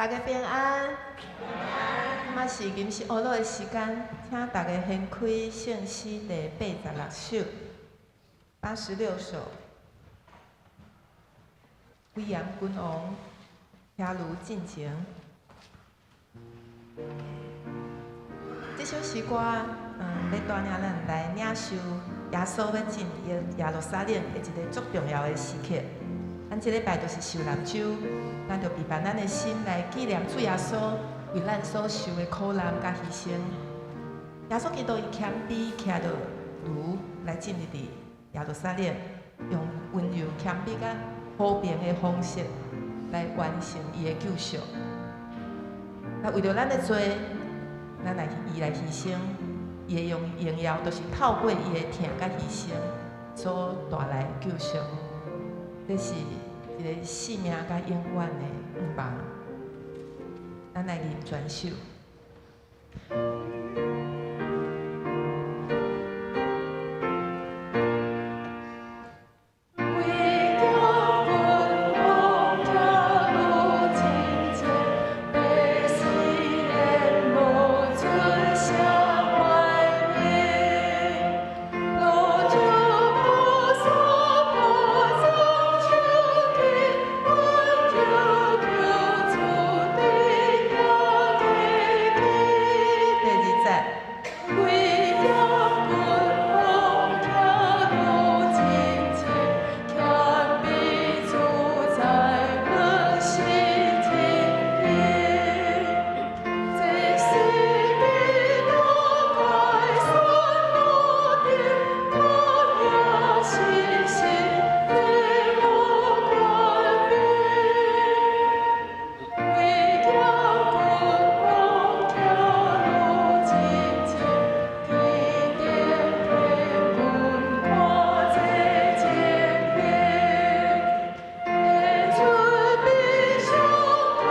大家平安。這馬是吟詩學樂的時間，請大家掀開聖詩第八十六首，86首。威嚴君王，騎驢進前。這首詩歌，欲帶領咱來領受耶穌欲進耶路撒冷的一个足重要的時刻。咱這禮拜就是受難週，咱就預備咱的心來紀念主耶穌為咱所受的苦難佮犧牲。耶穌基督伊謙卑騎著驢來進入佇耶路撒冷，用溫柔謙卑佮和平的方式來完成伊的救贖。那為著咱的罪，咱來伊來犧牲，伊的榮耀，就是透過伊的疼佮犧牲所帶來的救贖。這是一个生命佮永遠的盼望。咱來吟全首。為將君王騎驢進前，百姓緣無出聲歡迎。路就菩薩寶藏手提，阮就求主的家基。第二節。為將君王騎驢進前，謙卑自在樂心情平。這是基督凱旋路頂，看耶信心這無權柄。為將君王騎驢進前，天殿天軍看這情形。顯出比上大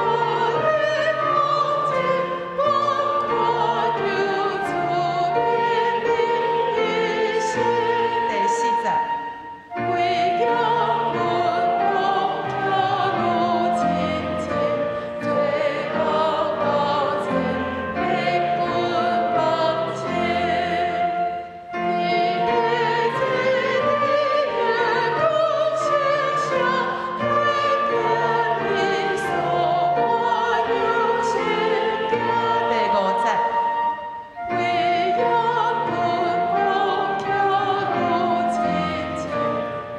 的光景，阮看求主憐憫一生。第四節。為將君王騎驢進前，罪惡高前，敵軍幫前。天地之地月光顯相，天見伊所我有心行。第五節。為將君王騎驢進前，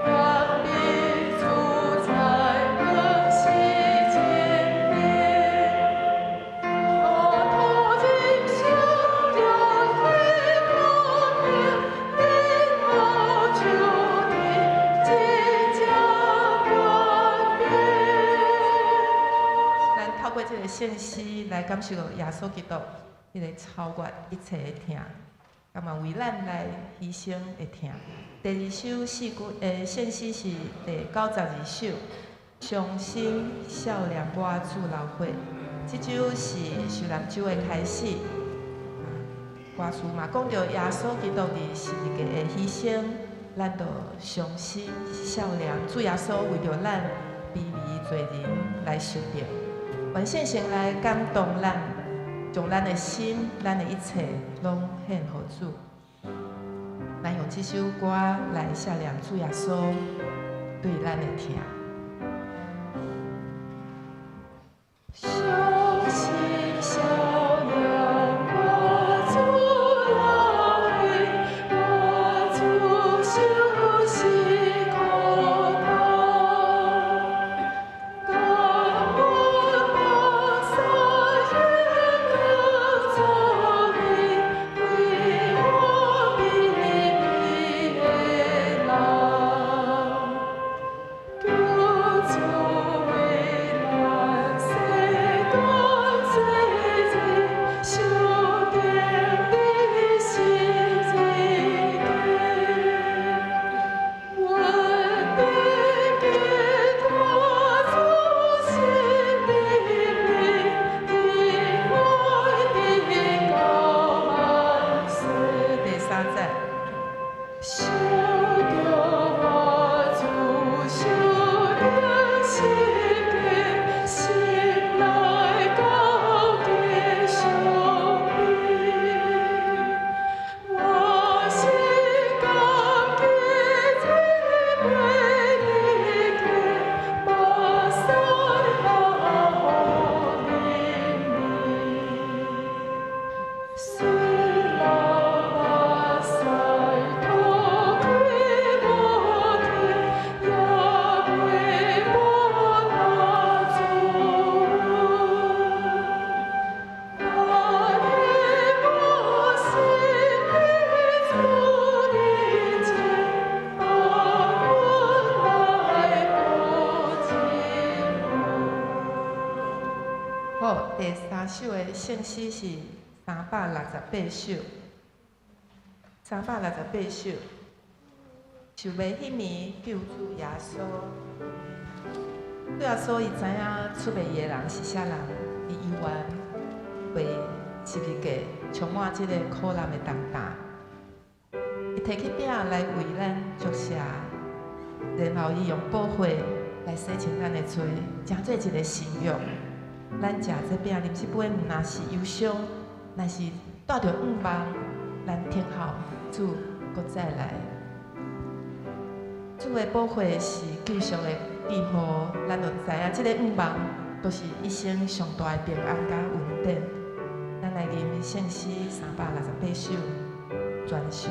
謙卑自在樂喜情平。阿頭人生將歸光明，然後求天真正權柄。咱透過這个聖詩來感受到耶穌基督彼个超越一切的疼，甘願為咱來犧牲的疼。第二首詩句聖詩是第92首，傷心少年我主流血。這首是受難週的開始。歌詞嘛講著耶穌基督佇十字架的犧牲，咱就傷心少年主耶穌為著咱卑微罪人來受定。願聖神來感動咱，將咱的心、咱的一切攏獻予主。咱用這首歌來思念主耶穌對咱的疼。傷心少年我主流血，我主受死苦痛。甘願目屎眼淚做你，為我卑微的人。求好，第三首的聖詩是368首，368首。受袂彼暝救主耶穌，主耶穌伊知影出賣伊的人是啥人，伊猶原為十字架充滿這個苦難的重擔。伊提起餅來為咱祝謝，然後伊用寶血來洗淨咱的罪，成做一個新約。咱食這餅、啉這杯，毋若是憂傷，若是帶著向望，咱等候主閣再來。主的寶血是救贖的記號，咱就知影這个向望，都是一生上大的平安佮恩典。咱來吟聖詩368首，全首。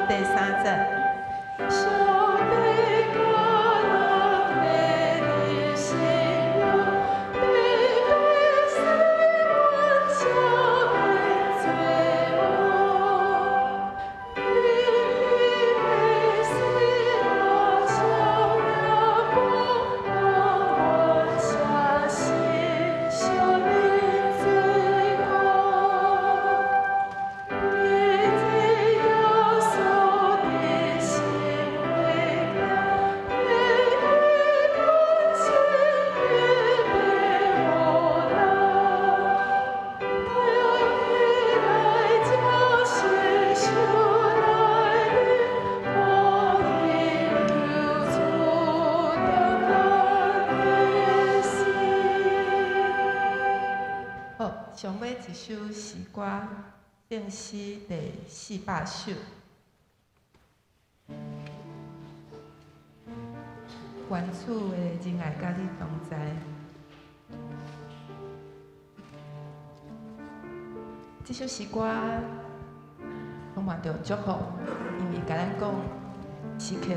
第三節。上帝教咱的信仰，白白洗阮赦免罪惡，你的死若少年光，阮写信赦免罪過。你耶穌的心血，白白献予咱，帶來這世受來的，歡迎救主踮咱的心。好，上尾一首詩歌，聖詩第400首。願主的仁愛佮你同在。這首詩歌充滿著祝福，因為共咱講時刻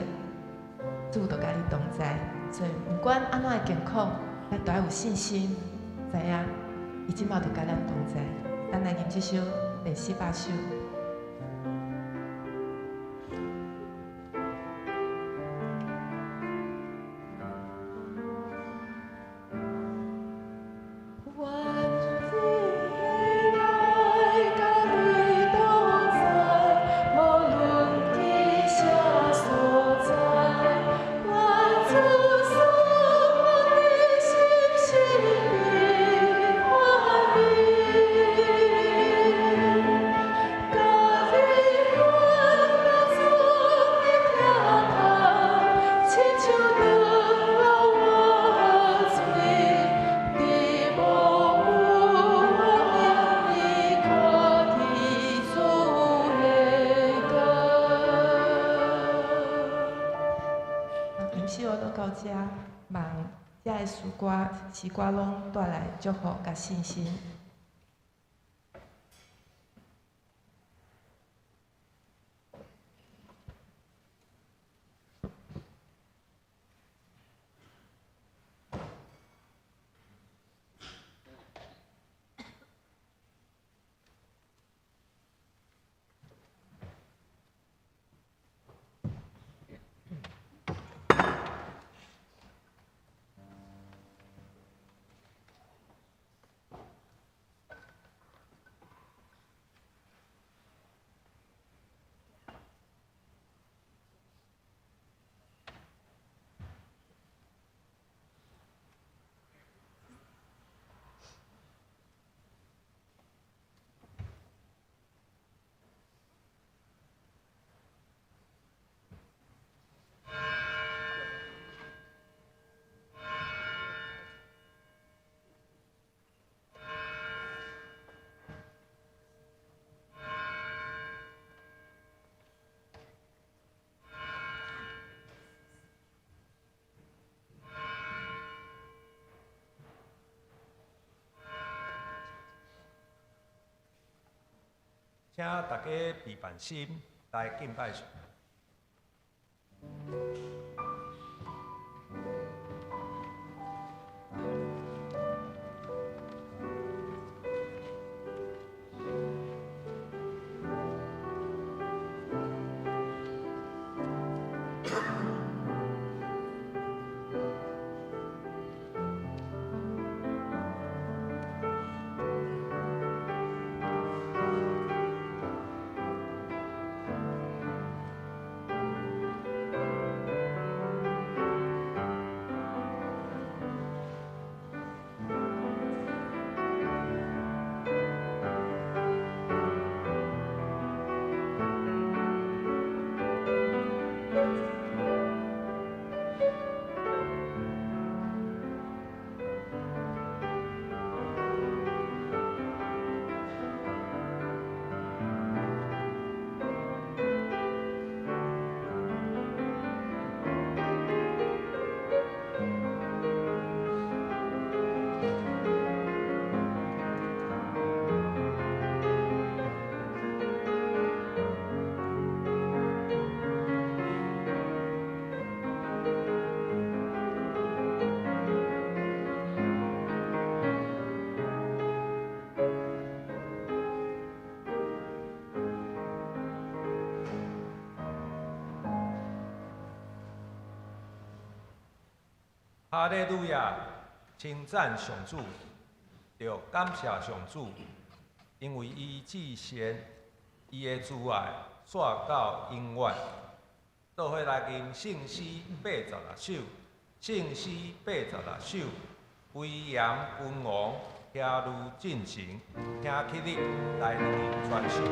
主都佮你同在，所以毋管按怎的境況，咱都愛有信心，知影伊這馬就佮咱同在。咱來吟這首第400首。願主的愛佮你同在，無論佇啥所在，願主賜福你心心平安你，佮你阮若主的疼痛，親像長老活水，佇無有明日看見主的光。吟詩學到到這，望這个詩歌攏帶來祝福佮信心。請大家備辦心來敬拜上帝。哈利路亞！稱讚上主，著感謝上主，因為伊至善，伊的慈愛紲到永遠。做伙來吟聖詩86首，聖詩86首，威嚴君王，徛如進前，請起立來吟全首。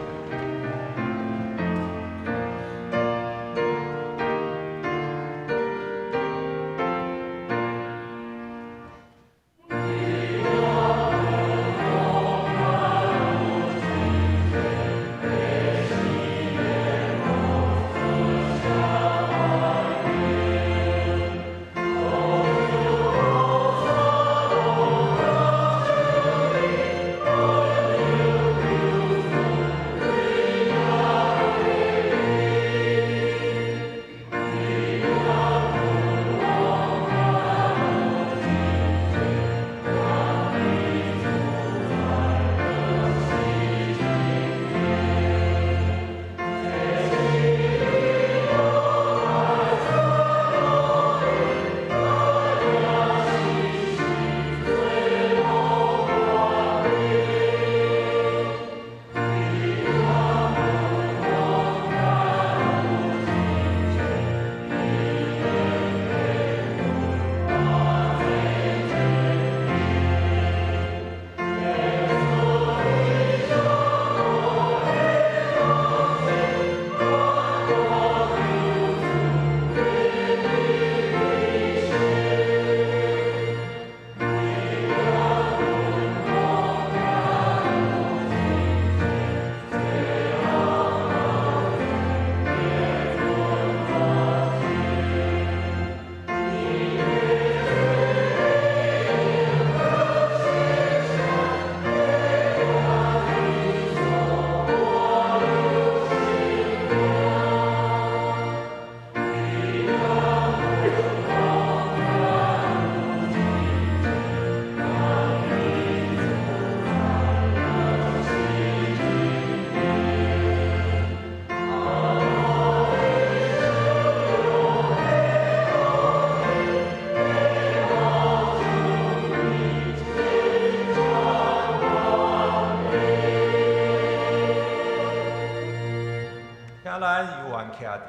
請咱猶原徛佇，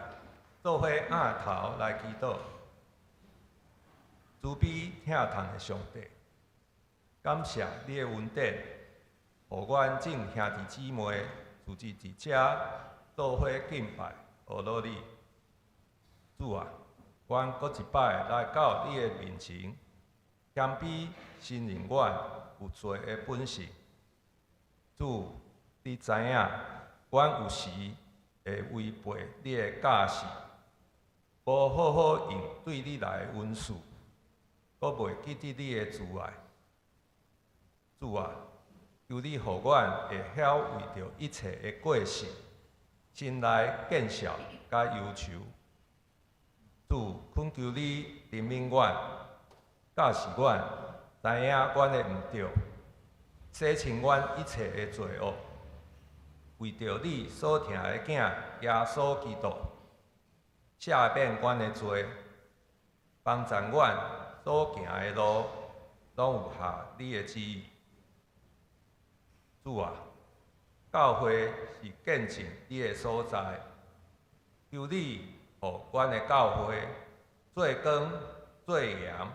做伙仰頭來祈禱。慈悲疼痛的上帝，感謝你的恩典，予阮眾兄弟姊妹聚集佇遮做伙敬拜，學樂你。主啊，阮閣一擺來到你的面前，謙卑承認阮有罪的本性。主，你知影，阮有時會違背你的教示，無好好用對你來的恩賜，閣袂記得你的慈愛。主啊，求你予阮會曉為著一切的過失，心內見笑佮憂愁。主，懇求你憐憫阮，教示阮，知影阮的毋對，洗清阮一切的罪惡。為著你所疼的囝耶穌基督，赦免阮的罪，幫贊阮所行的路，攏有合你的旨意。主啊，教會是見證你的所在，求你予阮的教會做光做鹽，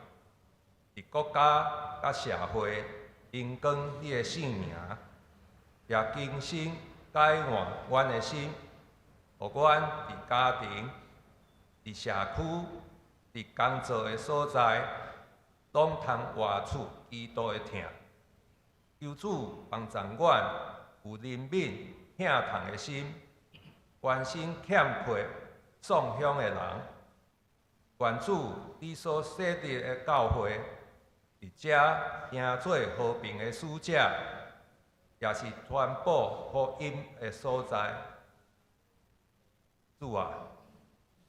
佇國家佮社會榮光你的聖名，也更新改換阮的心，予阮佇家庭、佇社區、佇工作的所在，攏通活出基督的疼。求主幫助阮有憐憫、疼痛的心，關心欠缺喪鄉的人。願主你所設立的教會，佇遮行做和平的使者，也是傳播福音的所在。主啊，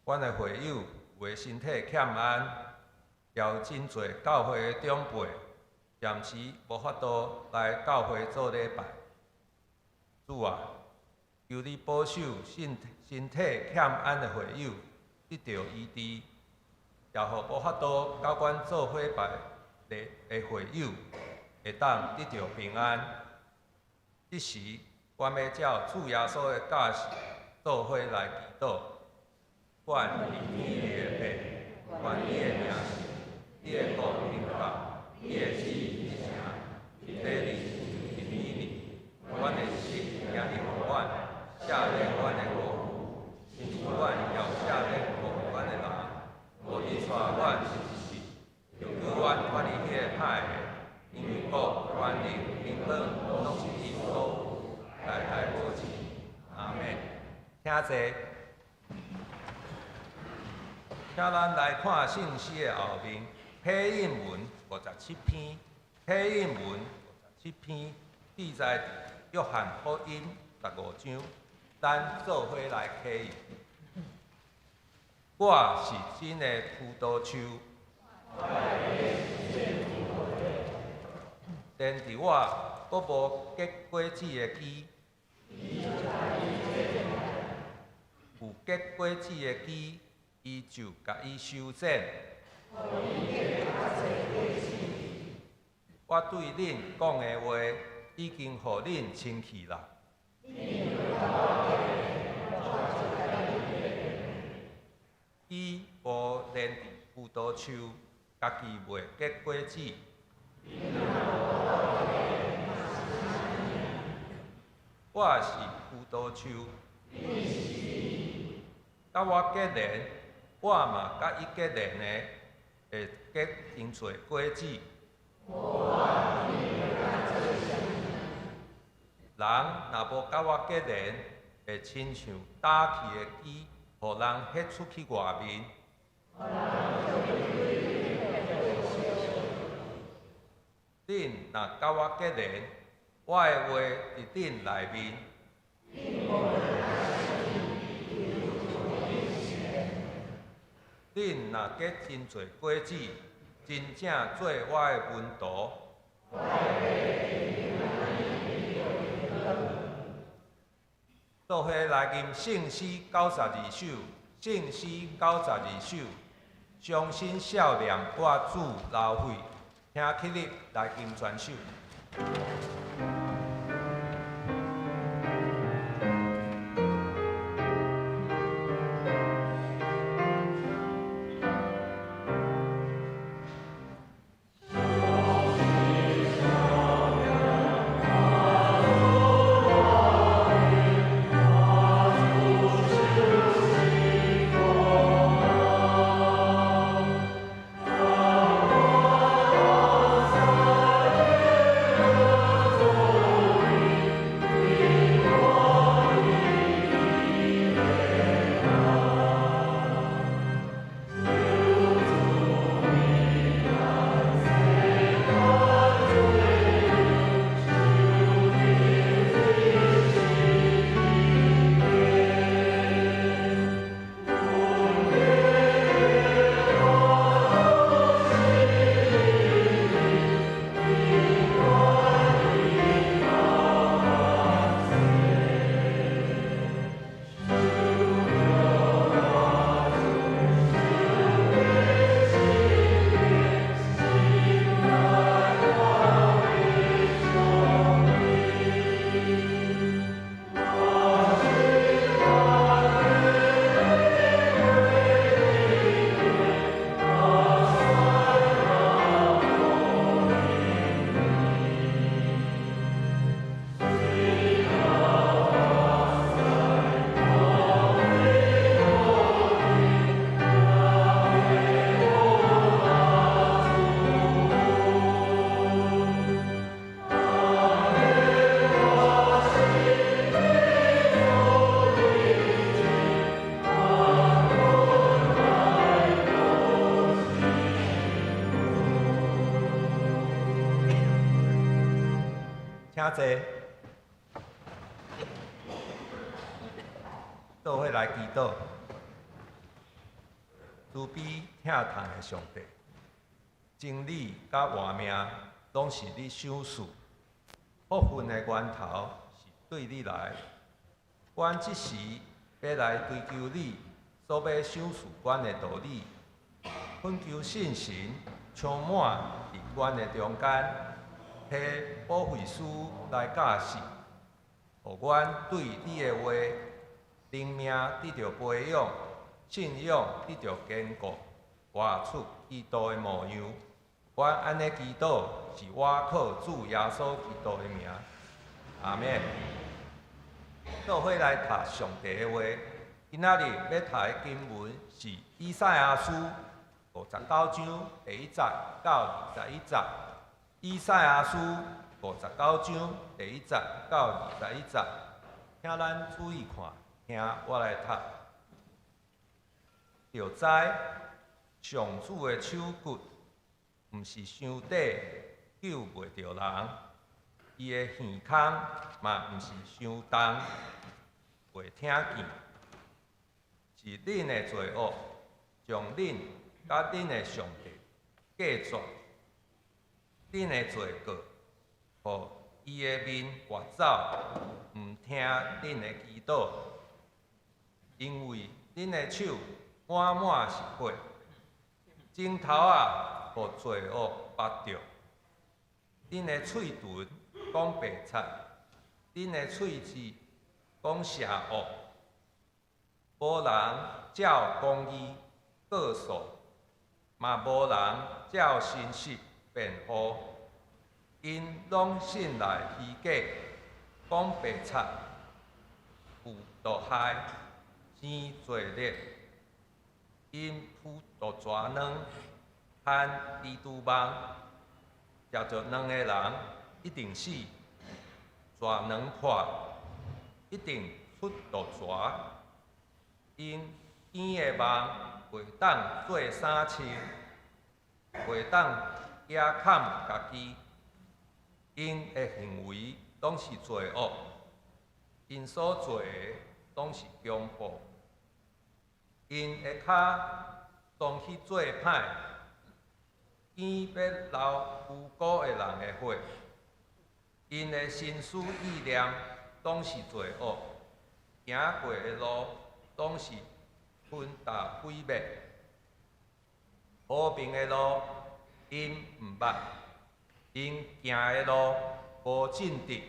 阮的會友有的身體欠安，也有真濟教會的長輩，暫時無法度來教會做禮拜。主啊，求你保守身體欠安的會友得著醫治，也予無法度佮阮做伙拜的會友會當得著平安。這時，阮欲照主耶穌的教示，做伙來祈禱。願天的父，願你的名聖，你的國臨到，你的旨意實行，佇地裡佇天裡。阮的食今日予阮，赦免阮的過誤，親像阮也有赦免過阮的人，無你帶阮入試，救阮脫離彼个歹的，因為國、權力、榮光，攏是你所有，代代無盡。阿們。請坐。請咱來看聖詩的後面，啟應文57篇，啟應文57篇，記載佇約翰福音15章，咱做伙來啟應。我是真的葡萄樹，連佇我閣無結果子的枝，有結果子的枝，伊就共伊修剪。我對恁講的話，已經予恁清氣啦。枝無連佇葡萄樹，家己袂結果子。我是葡萄樹，佮我結連，我嘛佮伊結連的，會結真濟果子。人若無佮我結連，會親像打去的枝，予人彼出去外面。恁若佮我結連，我的話佇恁內面。恁若結真濟果子，真正做我的門徒。做伙來吟聖詩92首，聖詩92首，傷心少年我主流血，請起立來吟全首。我請坐。做伙來祈禱，慈悲疼痛的上帝，真理佮活命攏是你賞賜，福分的源頭是對你來。阮這時欲來追求你所欲賞賜阮的道理，懇求聖神充滿佇阮的中間，提保惠師來教示，予阮對你的話，靈命得著培養，信仰得著堅固，活出基督的模樣。阮按呢祈禱，是倚靠主耶穌基督的名。阿們。做伙來讀上帝的話。今仔日欲讀的經文是以賽亞書59章第1節到21節。以賽亞書五十九章第一節到二十一節，請咱注意看，聽我來讀。著知上主的手骨，毋是傷短，救袂著人；伊的耳空嘛，毋是傷重，袂聽見。是恁的罪惡，將恁佮恁的上帝隔絕，恁的罪過，予伊的面跋走，毋聽恁的祈禱，因為恁的手滿滿是血，指頭仔予罪惡縛著，恁的喙唇講白賊，恁的喙舌講邪惡，無人照公義告訴，嘛無人照誠實辯護，𪜶攏信賴虛假，講白賊，有毒害，生罪孽。𪜶孵毒蛇卵，牽蜘蛛網，食著卵的人一定死，蛇卵破，一定出毒蛇。𪜶編的網袂當做衫穿，袂當遮崁家己。𪜶的行為攏是罪惡，𪜶所做的攏是強暴。𪜶的跤總去做歹，堅欲流無辜的人的血。𪜶的心思意念攏是罪惡，行過的路攏是噴打毀滅。和平的路𪜶毋捌，𪜶行的路無正直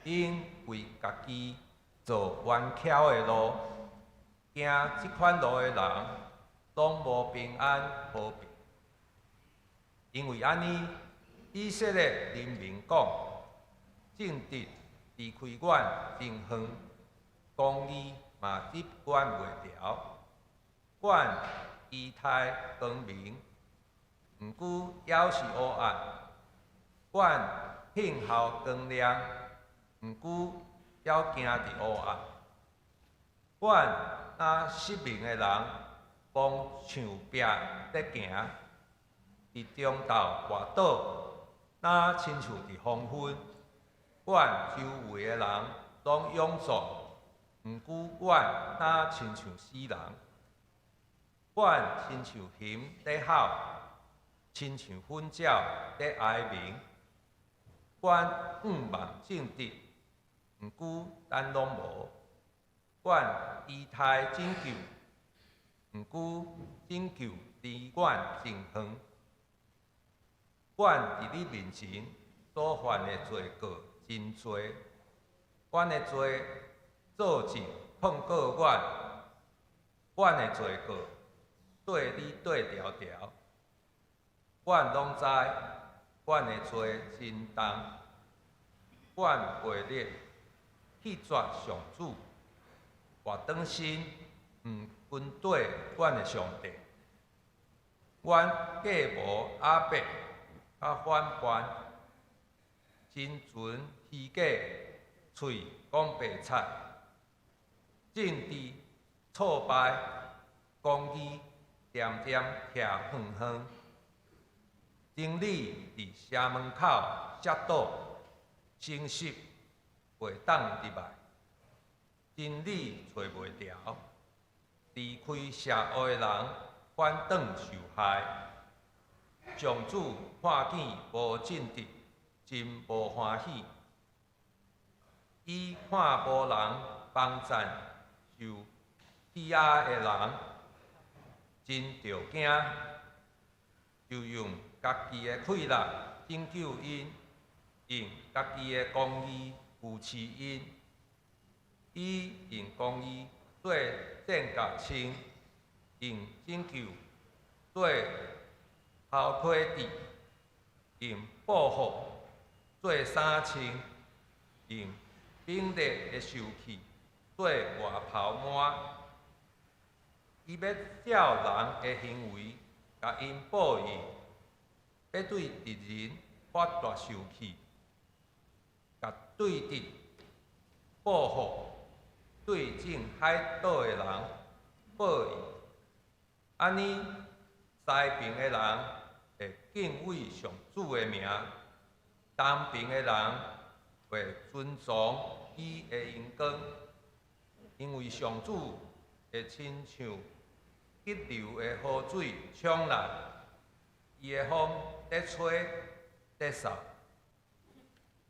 ，𪜶為家己做彎曲的路，行這款路的人攏無平安和平。因為按呢，以色列人民講，正直離開阮真遠，公義嘛入阮袂牢。阮期待光明，毋過猶是烏暗；阮等候光亮，毋過猶行佇烏暗。阮若失明的人，摸牆壁咧行，佇中晝跋倒，若親像佇黃昏。阮周圍的人攏勇壯，毋過阮若親像死人。阮親像熊咧吼，親像糞鳥咧哀鳴。阮向望正直，毋過咱攏無。阮期待拯救，毋過拯救離阮真遠。阮佇你面前所犯的罪過真濟，阮的罪做證控告阮，阮的罪過對你對牢牢。阮攏知，阮的罪真重，阮背逆棄絕上主，跋轉身毋跟綴阮的上帝。阮計謀壓迫佮反叛，心存虛假，喙講白賊，政治挫敗，公義恬恬徛遠遠，真理佇城門口摔倒，誠實袂當入來，真理揣袂著，離開邪惡的人反轉受害。上主看見無正直，真無歡喜。伊看無人幫贊受欺壓的人，真著驚，就用家己的氣力拯救𪜶，用家己的公義扶持𪜶。伊用公義做戰甲穿，用拯救做頭盔戴，用報復做衫穿，用猛烈的受氣做外袍滿。伊欲照人的行為，共𪜶報應，欲對敵人發大受氣，共對敵報復，對種海島的人報應。按呢，西爿的人會敬畏上主的名，東爿的人會尊崇伊的榮光，因為上主會親像激流的河水衝來，伊的風咧吹咧掃。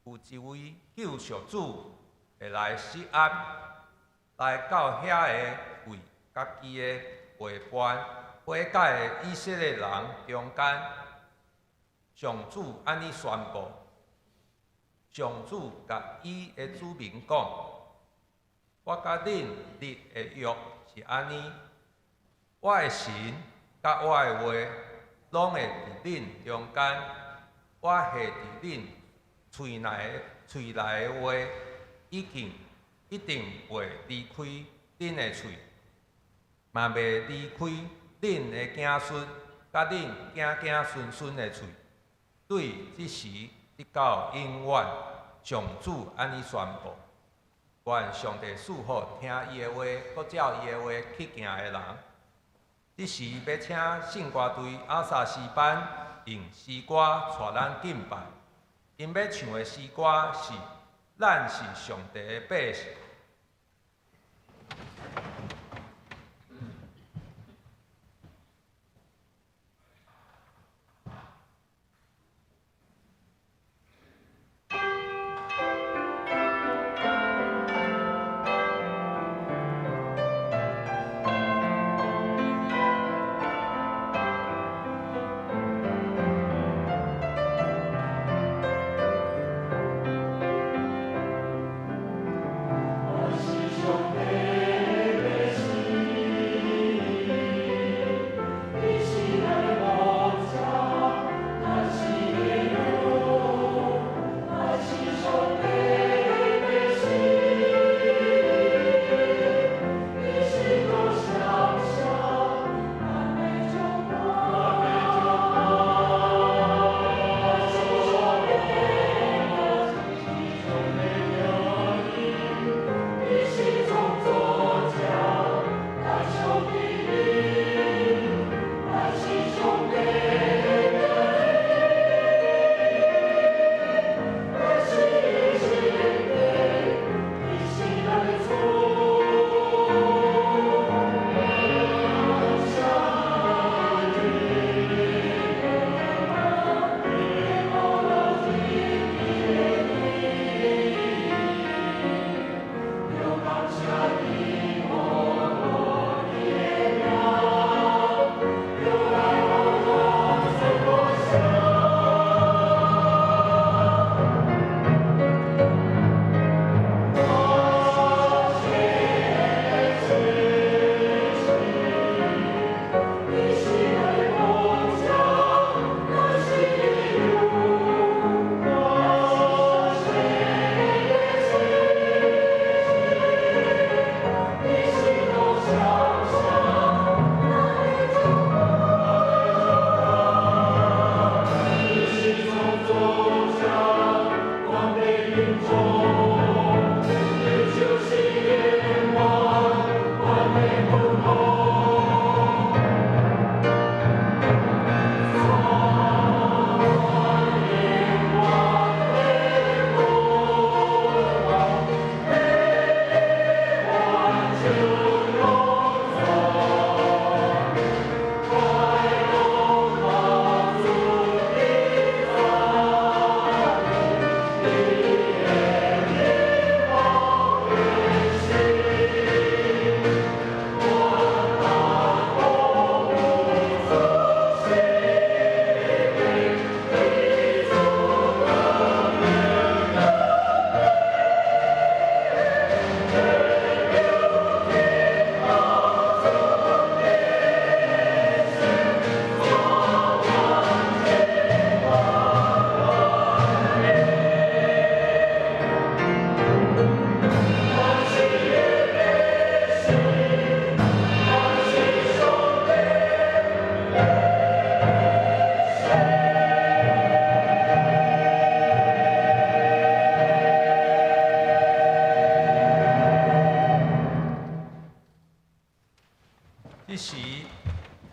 有一位救贖主會來錫安，來到遐个為家己的背叛悔改的以色列人中間。上主按呢宣布，上主共伊的子民講：我佮恁立的約是按呢，我的神佮我的話，攏會佇恁中間。我下佇恁喙內的話，已經一定袂離開恁的喙，嘛袂離開恁的子孫，佮恁子子孫孫的喙，對這時直到永遠。上主按呢宣布。願上帝賜福聽伊的話，閣照伊的話去行的人。這時欲請聖歌隊阿薩詩班用詩歌帶咱敬拜。𪜶欲唱的詩歌是《咱是上帝的百姓》。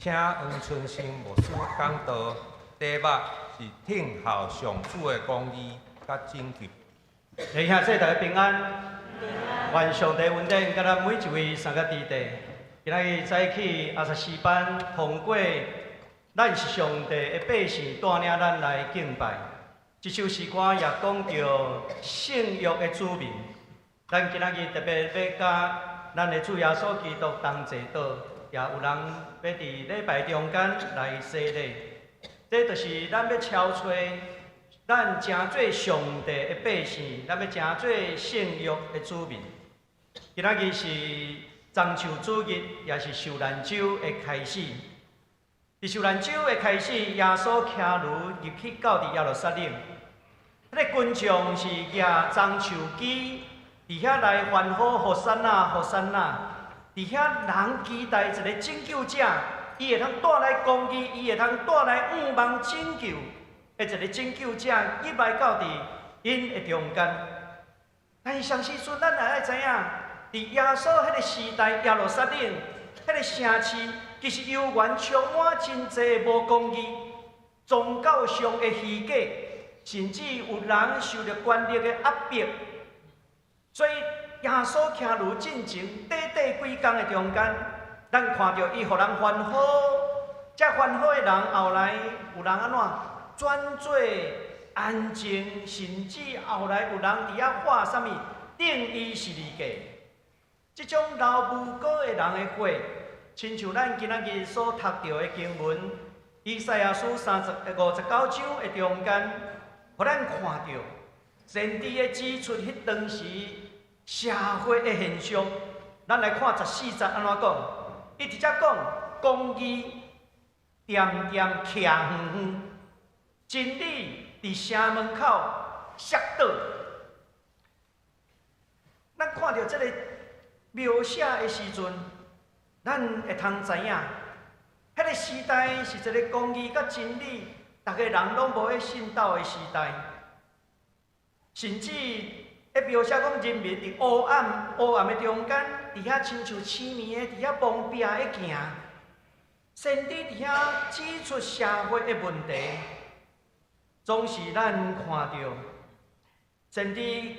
請黃春生牧師講道，題目是聽候上主的公義佮拯救。弟兄姊妹大家平安，願上帝恩典佮咱每一位三個弟弟。今仔日早起阿薩詩班通過，咱是上帝的百姓，帶領咱來敬拜。這首詩歌也講著聖約的子民。咱今仔日特別欲佮咱的主耶穌基督同齊禱，也有人欲佇禮拜中間來洗禮。這就是咱欲超揣，咱成做上帝的百姓，咱欲成做聖約的子民。今仔日是棕樹主日，也是受難週的開始。佇受難週的開始，耶穌騎驢入去到佇耶路撒冷。彼個群眾是舉棕樹枝，佇遐來歡呼和散那，和散那。佇遐人期待一个拯救者，伊會通帶來公義，伊會通帶來向望拯救的一個拯救者入來到佇𪜶的中間。但是相時陣，咱也愛知影，佇耶穌彼個時代，耶路撒冷彼個城市，其實猶原充滿真濟無公義、宗教上的虛假，甚至有人受著權力的壓迫。所以耶穌騎驢進前，短短幾工的中間，咱看著伊予人歡呼，這歡呼的人後來有人按怎轉做安靜，甚至後來有人佇遐畫啥物釘伊十字架。這種流無辜的人的血，親像咱今仔日所讀著的經文，以賽亞書59章的中間，予咱看著先知的指出彼當時社會的現象。咱來看14節按怎講？伊直接講公義恬恬徛遠遠，真理佇城門口摔倒。咱看著這个描寫的時陣，咱會通知影，彼個時代是一個公義佮真理，逐个人攏無咧信道的時代，甚至會描寫講人民佇黑暗、黑暗的中間，佇遐親像痴迷的，佇遐蒙蔽的行。先知佇遐指出社會的問題，總是咱看著先知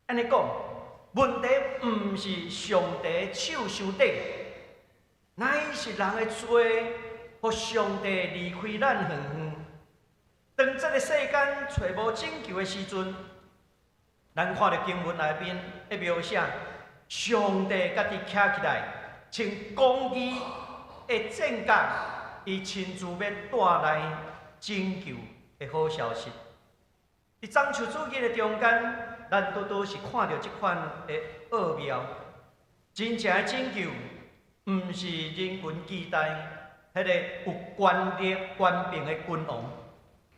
按呢講，問題毋是上帝手傷短，乃是人的罪，予上帝離開咱遠遠。當這个世間揣無拯救的時陣，咱看著經文內面的描寫，上帝家己徛起來，穿公義的戰甲，伊親自欲帶來拯救的好消息。佇棕樹主日的中間，咱拄拄是看著這款的奧妙。真正的拯救，毋是人群期待彼个有權力、權柄的君王，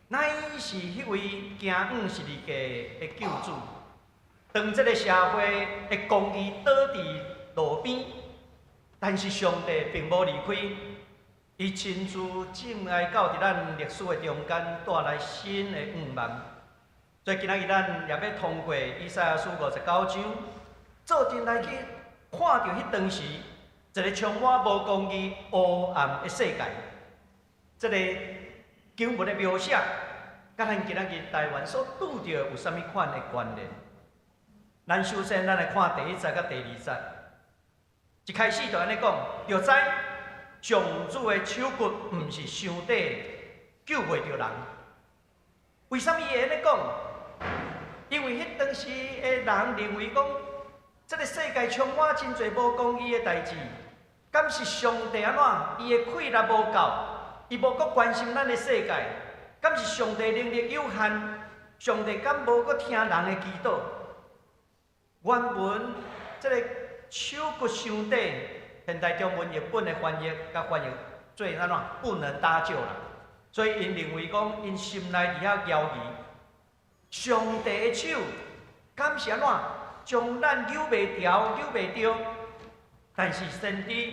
乃是彼位釘十字架的救主。當這个社會的公義倒佇路邊，但是上帝並無離開，伊親自進來到佇咱歷史的中間，帶來新的向望。所以今仔日咱也欲通過以賽亞書五十九章，做陣來去看著彼當時一个充滿無公義、黑暗的世界。這个經文的描寫，佮咱今仔日台灣所拄著有啥物款的關聯？咱首先，咱來看第一節佮第二節。一開始就按呢講，著知上主的手骨毋是傷短，救袂著人。為啥物伊會按呢講？因為彼當時的人認為講，這个世界充滿真濟無公義的代誌，敢是上帝按怎？伊的氣力無夠，伊無閣關心咱的世界，敢是上帝能力有限？上帝敢無閣聽人的祈禱？原文這个手骨傷短，現代中文譯本的翻譯，共翻譯做按怎？不能搭救啦。所以𪜶認為講，𪜶心內佇遐猶疑，上帝的手敢是按怎？將咱扭袂牢、扭袂著。但是先知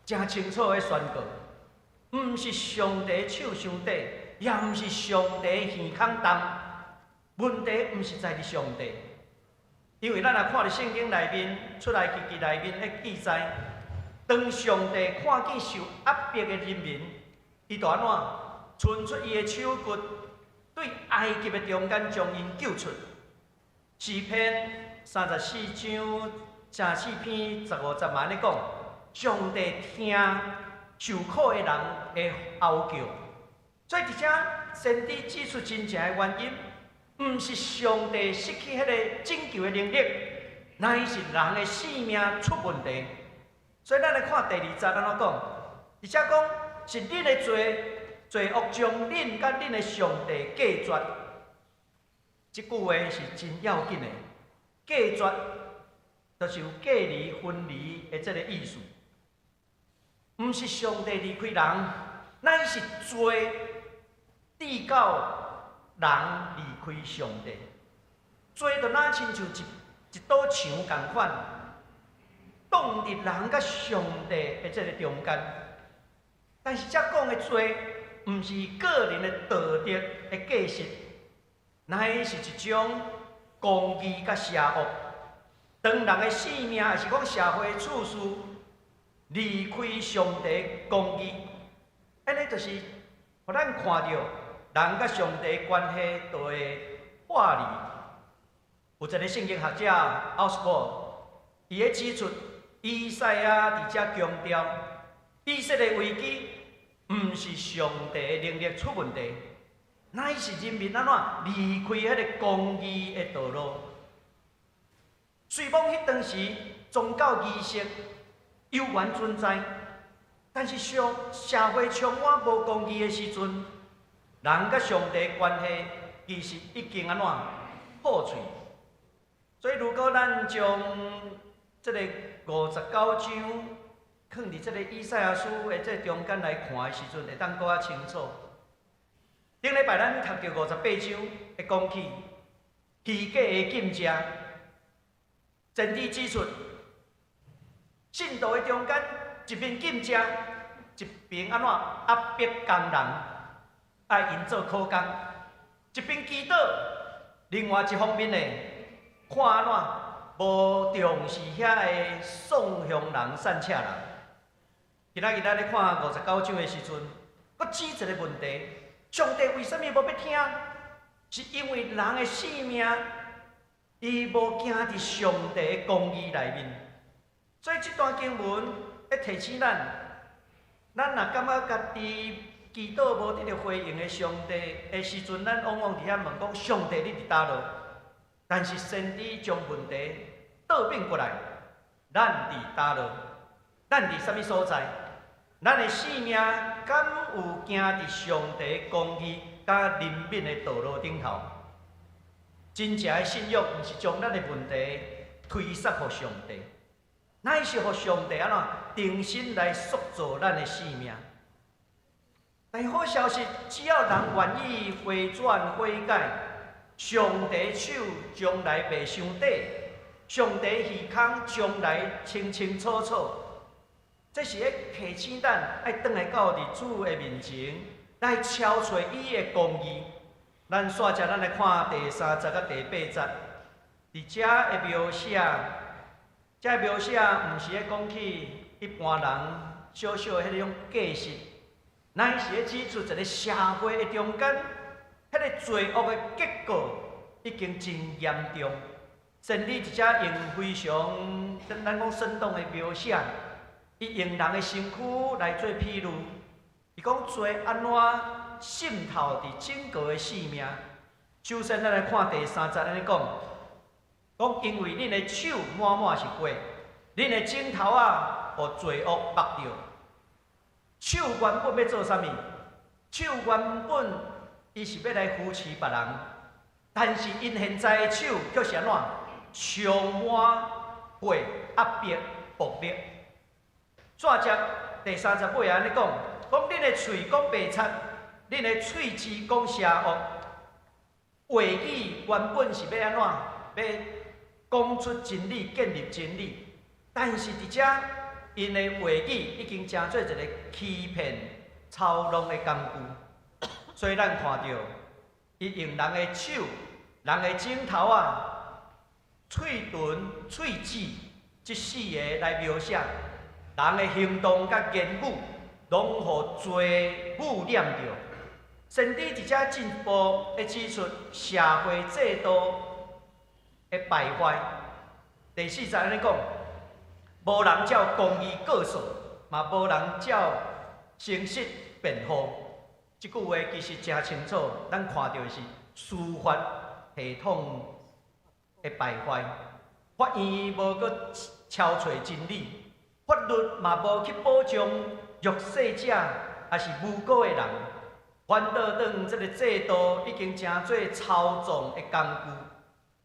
誠清楚的宣告，毋是上帝手傷短，也毋是上帝耳孔重。問題毋是在佇上帝，因為咱若看佇聖經內面出埃及記內面的記載，當上帝看見受壓迫的人民，伊就按怎伸出伊的手骨，對埃及的中間將𪜶救出。詩篇34章34篇15節嘛按呢講，上帝聽受苦的人的哀叫。所以佇遮先知指出真正的原因，毋是上帝失去彼个拯救的能力，乃是人的性命出問題。所以咱來看第二節按怎講，佇遮講是恁的罪，罪惡將恁佮恁的上帝隔絕。這句話是真要緊的，隔絕就是有隔離、分離的這个意思。毋是上帝離開人，乃是罪致到人離開上帝。罪就若親像一堵牆仝款，擋佇人佮上帝的這个中間。但是遮講的罪，毋是個人的道德的過失，乃是一種公義佮邪惡。當人的性命，抑是講社會處事離開上帝公義，按呢就是予咱看著人佮上帝關係就會破離。有一个聖經學者奧斯波，伊咧指出，以賽亞佇遮強調，以色列危機毋是上帝的能力出問題，乃是人民按怎離開彼个公義的道路。雖罔彼當時宗教儀式猶原存在，但是上社會充滿無公義的時陣，人佮上帝關係其實已經按怎破碎。所以，如果咱將這个59章放佇這个以賽亞書的這中間來看的時陣，會當閣較清楚。頂禮拜咱讀著58章，會講起虛假的禁食，先知指出，信徒的中間一邊禁食，一邊按怎壓迫工人，愛𪜶做苦工；一邊祈禱，另外一方面呢，看按怎無重視遐个宋鄉人、散赤人。今仔日咱咧看59章的時陣，閣指一个問題：上帝為啥物無欲聽？是因為人的性命，伊無行佇上帝的公義內面。所以這段經文咧提醒咱，咱若感覺家己祈禱無得著回應的上帝的時陣，咱往往佇遐問講：上帝你佇佗落？但是先知將問題倒轉過來，咱佇佗落？咱佇啥物所在？咱的性命敢有行佇上帝公義佮憐憫的道路頂頭？真正的信仰，毋是將咱的問題推卸予上帝，乃是予上帝按怎重新來塑造咱的生命。但好消息，只要人願意回轉悔改，上帝手將來袂傷短，上帝耳空將來清清楚楚。這是咧提醒咱愛轉來到佇主的面前，來敲揣伊的公義。咱煞接咱來看第三節佮第八節，佇遮的描寫，這描寫毋是咧講起一般人小小的彼種過失，乃是咧指出一个社會的中間，彼个罪惡的結果已經真嚴重。先知佇遮用非常咱講生動的描寫，伊用人的身軀來做譬喻，伊講罪按怎滲透佇整個的生命。首先，咱來看第三節按呢講，講因為恁的手滿滿是血，恁的指頭仔，予罪惡縛著。手原本欲做啥物？手原本伊是欲來扶持別人，但是𪜶現在的手卻是按怎？充滿血、壓迫、暴力。煞接第三節尾按呢講，講恁的喙講白賊，恁的喙舌講邪惡。話語原本是欲按怎？欲講出真理，建立真理。但是佇遮，𪜶的話語已經成做一个欺騙、操弄的工具。所以咱看著，伊用人的手、人的指頭仔、喙唇、喙舌這四个來描寫。人的行動佮言語，攏予罪污染著。先知佇遮進一步會指出社會制度的敗壞。第四節按呢講，無人照公義告訴，嘛無人照誠實辯護。這句話其實誠清楚，咱看著的是司法系統的敗壞，法院無閣搜揣真理，法律嘛無去保障弱勢者，抑是無辜的人。反倒轉這个制度已經成做操縱的工具，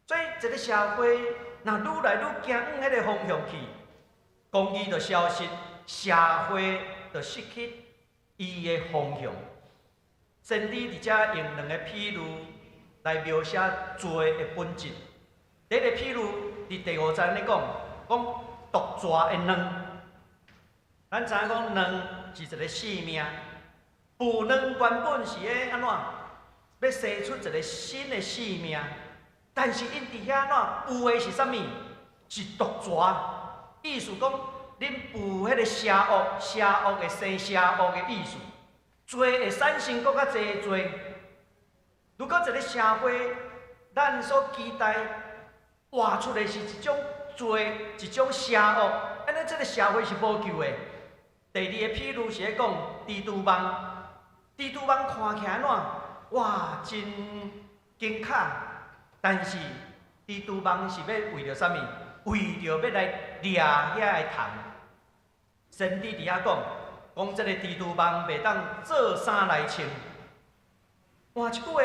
所以一个社會若愈來愈行往彼个方向去，公義就消失，社會就失去伊的方向。先知佇遮用兩個譬喻來描寫罪的本質。第一個譬喻佇第五節按呢講，講毒蛇的卵。咱知影講卵是一个生命。孵卵原本是咧按怎？欲生出一个新的生命，但是𪜶佇遐按怎孵的是啥物？是毒蛇。意思講，恁孵彼个邪惡，邪惡會生邪惡的意思。罪會產生閣較濟罪。如果一个社會，咱所期待活出的是一種罪，一種邪惡，按呢，這个社會是無救的。第二個譬喻是咧講蜘蛛網。蜘蛛網看起來按怎？哇，真精巧。但是蜘蛛網是欲為著啥物？為著欲來掠遐个蟲。先知佇遐講，講這个蜘蛛網袂當做衫來穿。換一句話，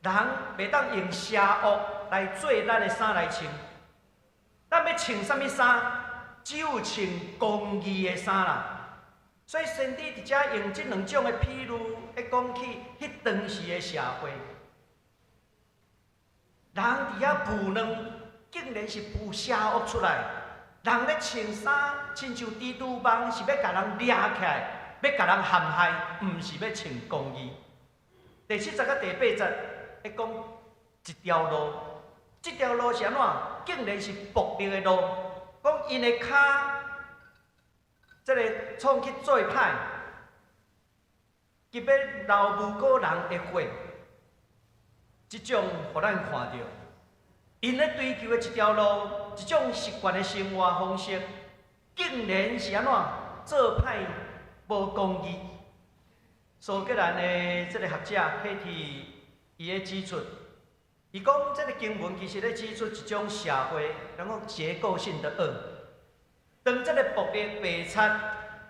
人袂當用邪惡來做咱的衫來穿。咱欲穿啥物衫？只有穿公義的衫啦。所以先知佇遮用這兩種的譬喻，咧講起彼當時的社會，人佇遐孵卵，竟然是孵邪惡出來。人咧穿衫，親像蜘蛛網，是欲共人掠起來，欲共人陷害，毋是欲穿公義。第七節佮第八節，咧講一條路，這條路是按怎？竟然是暴力的路，講𪜶的跤。這个創去做歹，急欲流無辜人的血，這種予咱看著，𪜶咧追求的一條路，一種習慣的生活方式，竟然是按怎做歹無公義。蘇格蘭的這个學者 Katie 伊咧指出，伊講這个經文其實咧指出一種社會，敢講結構性的惡。當這个暴力、白賊、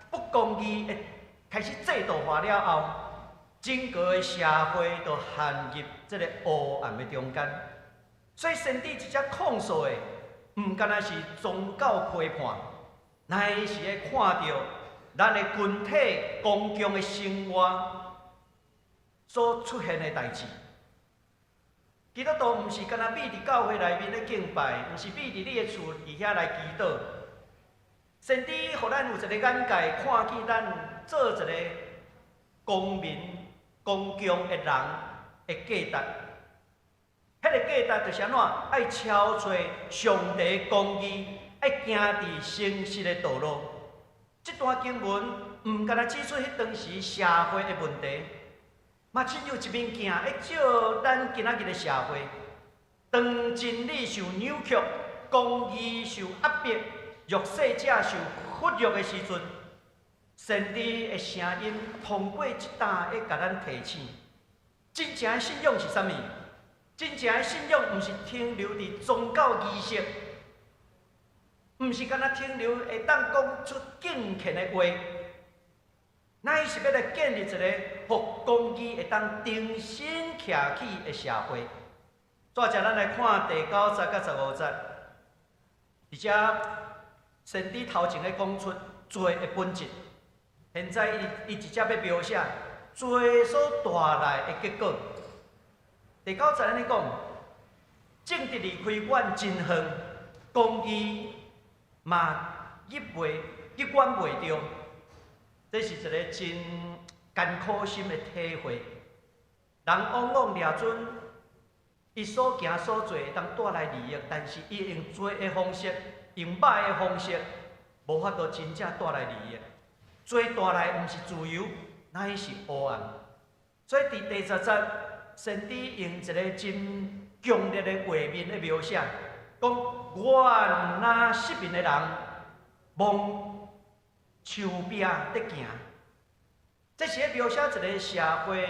不公義會開始制度化了後，整個的社會就陷入這个黑暗的中間。所以先知佇遮控訴的，毋干焦是宗教批判，乃是會看著咱的群體公共的生活所出現的代誌。基督徒毋是干焦覕佇教會內面咧敬拜，毋是覕佇你的厝佇遐來祈禱。先知予咱有一个眼界，看見咱做一個公民、公共的人的價值。彼个價值就是按怎？愛超揣上帝公義，愛行佇誠實的道路。這段經文毋干焦指出彼當時社會的問題，嘛親像一面鏡，會照咱今仔日的社會。當真理受扭曲，公義受壓迫，弱勢者受忽略的時陣，先知的聲音通過這段會共咱提醒：真正的信仰是啥物？真正的信仰毋是停留佇宗教儀式，毋是干焦停留會當講出敬虔的話，乃是欲來建立一個予公義會當重新徛起的社會。煞來咱來看第九節佮十五節，佇遮先知頭前咧講出罪的本質。現在伊直接欲描寫罪所帶來的結果。第九節按呢講，正直離開阮真遠，公義嘛入阮袂著。這是一个真艱苦心的體會。人往往掠準伊所行所做會當帶來利益，但是伊用罪的方式，用歹的方式，無法度真正帶來利益。罪帶來毋是自由，乃是黑暗。所以佇第10節，先知用一个真強烈的畫面咧描寫，講願那失明的人望樹壁咧行。這是咧描寫一个社會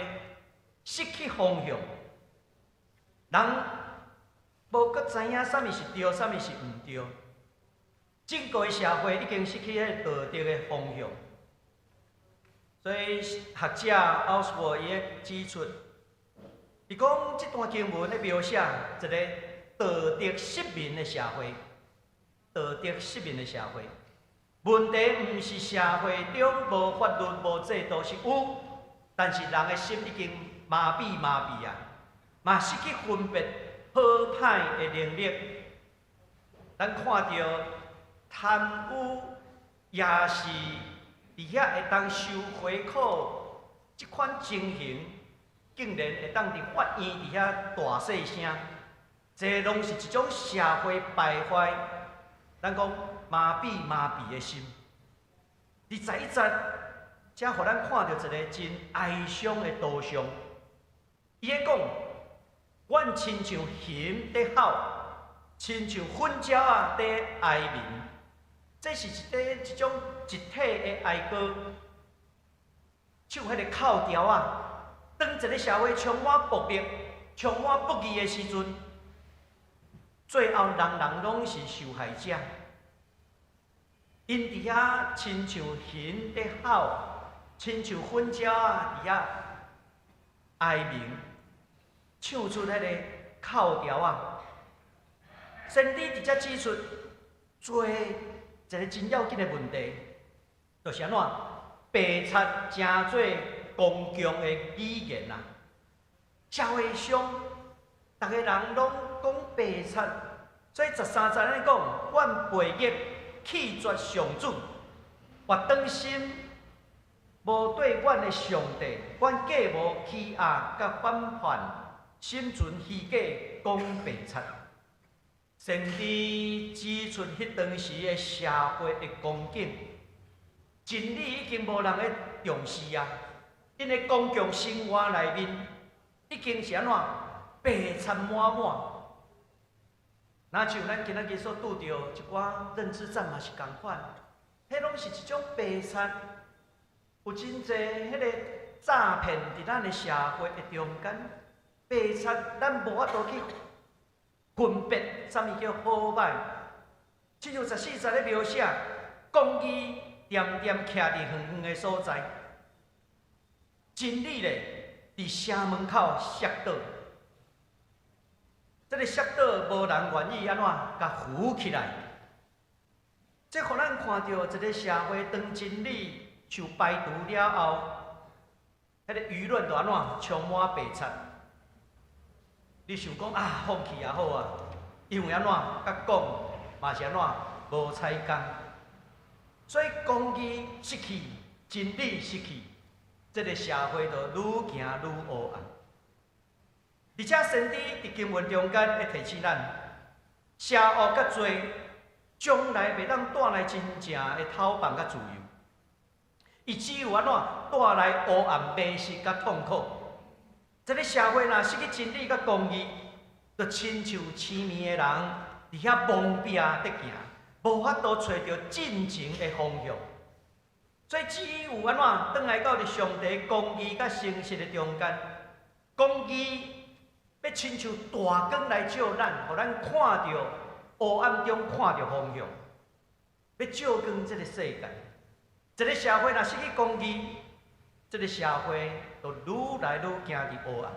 失去方向，人無閣知影啥物是對，啥物是毋對。整個社會已經失去彼個道德的方向。所以學者奧斯沃伊指出，伊講這段經文咧描寫一个道德失明的社會，道德失明的社會。問題毋是社會中無法律、無制度是有，但是人的心已經麻痹麻痹啊，嘛失去分別好歹的能力。咱看著貪污也是佇遐會當收回扣，這款情形竟然會當佇法院佇遐大細聲，這攏是一種社會敗壞。咱講麻痹麻痹的心。佇11節，才予咱看著一个真哀傷的圖像。伊咧講，阮親像熊佇吼，親像糞鳥仔佇哀鳴。這是一個一種集體的哀歌，唱彼個哭調仔。當一个社會充滿暴力、充滿不義的時陣，最後人人攏是受害者。𪜶佇遐親像熊佇吼，親像糞鳥仔佇遐哀鳴，唱出彼個哭調仔。先知佇遮指出，罪一个真要緊的問題，就是按怎白賊成做公共的語言啊！社會上，逐个人攏講白賊，所以13節按呢講，阮背逆棄絕上主，活轉心無對阮的上帝，阮計謀欺壓佮反叛，心存虛假，講白賊。先知指出彼當時的社會的光景，真理已經無人咧重視啊！𪜶的公共生活內面已經是按怎白賊滿滿。若像咱今仔日所拄著一寡認知戰嘛是仝款，彼攏是一種白賊，有真濟彼个詐騙佇咱的社會的中間，白賊咱無法度去分別啥物叫好歹。親像14節咧描寫，公義恬恬徛佇遠遠的所在，真理咧佇城門口摔倒。這个摔倒無人願意按怎共扶起來。這予咱看著一个社會當真理受排除了後，彼个輿論就按怎充滿白賊。你想講啊，放棄也好啊，因為按怎佮講嘛是按怎無彩工。所以公義失去，真理失去，這个社會就愈行愈黑暗。而且先知佇經文中間會提醒咱，邪惡佮罪將來袂當帶來真正的透放佮自由，伊只有按怎帶來黑暗、迷失佮痛苦。這个社會若失去真理佮公義，就親像痴迷的人佇遐摸壁佇行，無法度揣著進前的方向。所以只有按怎轉來到佇上帝公義佮誠實的中間，公義欲親像大光來照咱，予咱看著黑暗中看著方向，欲照光這个世界。一个社會若失去公義，這个社會就愈來愈行佇黑暗。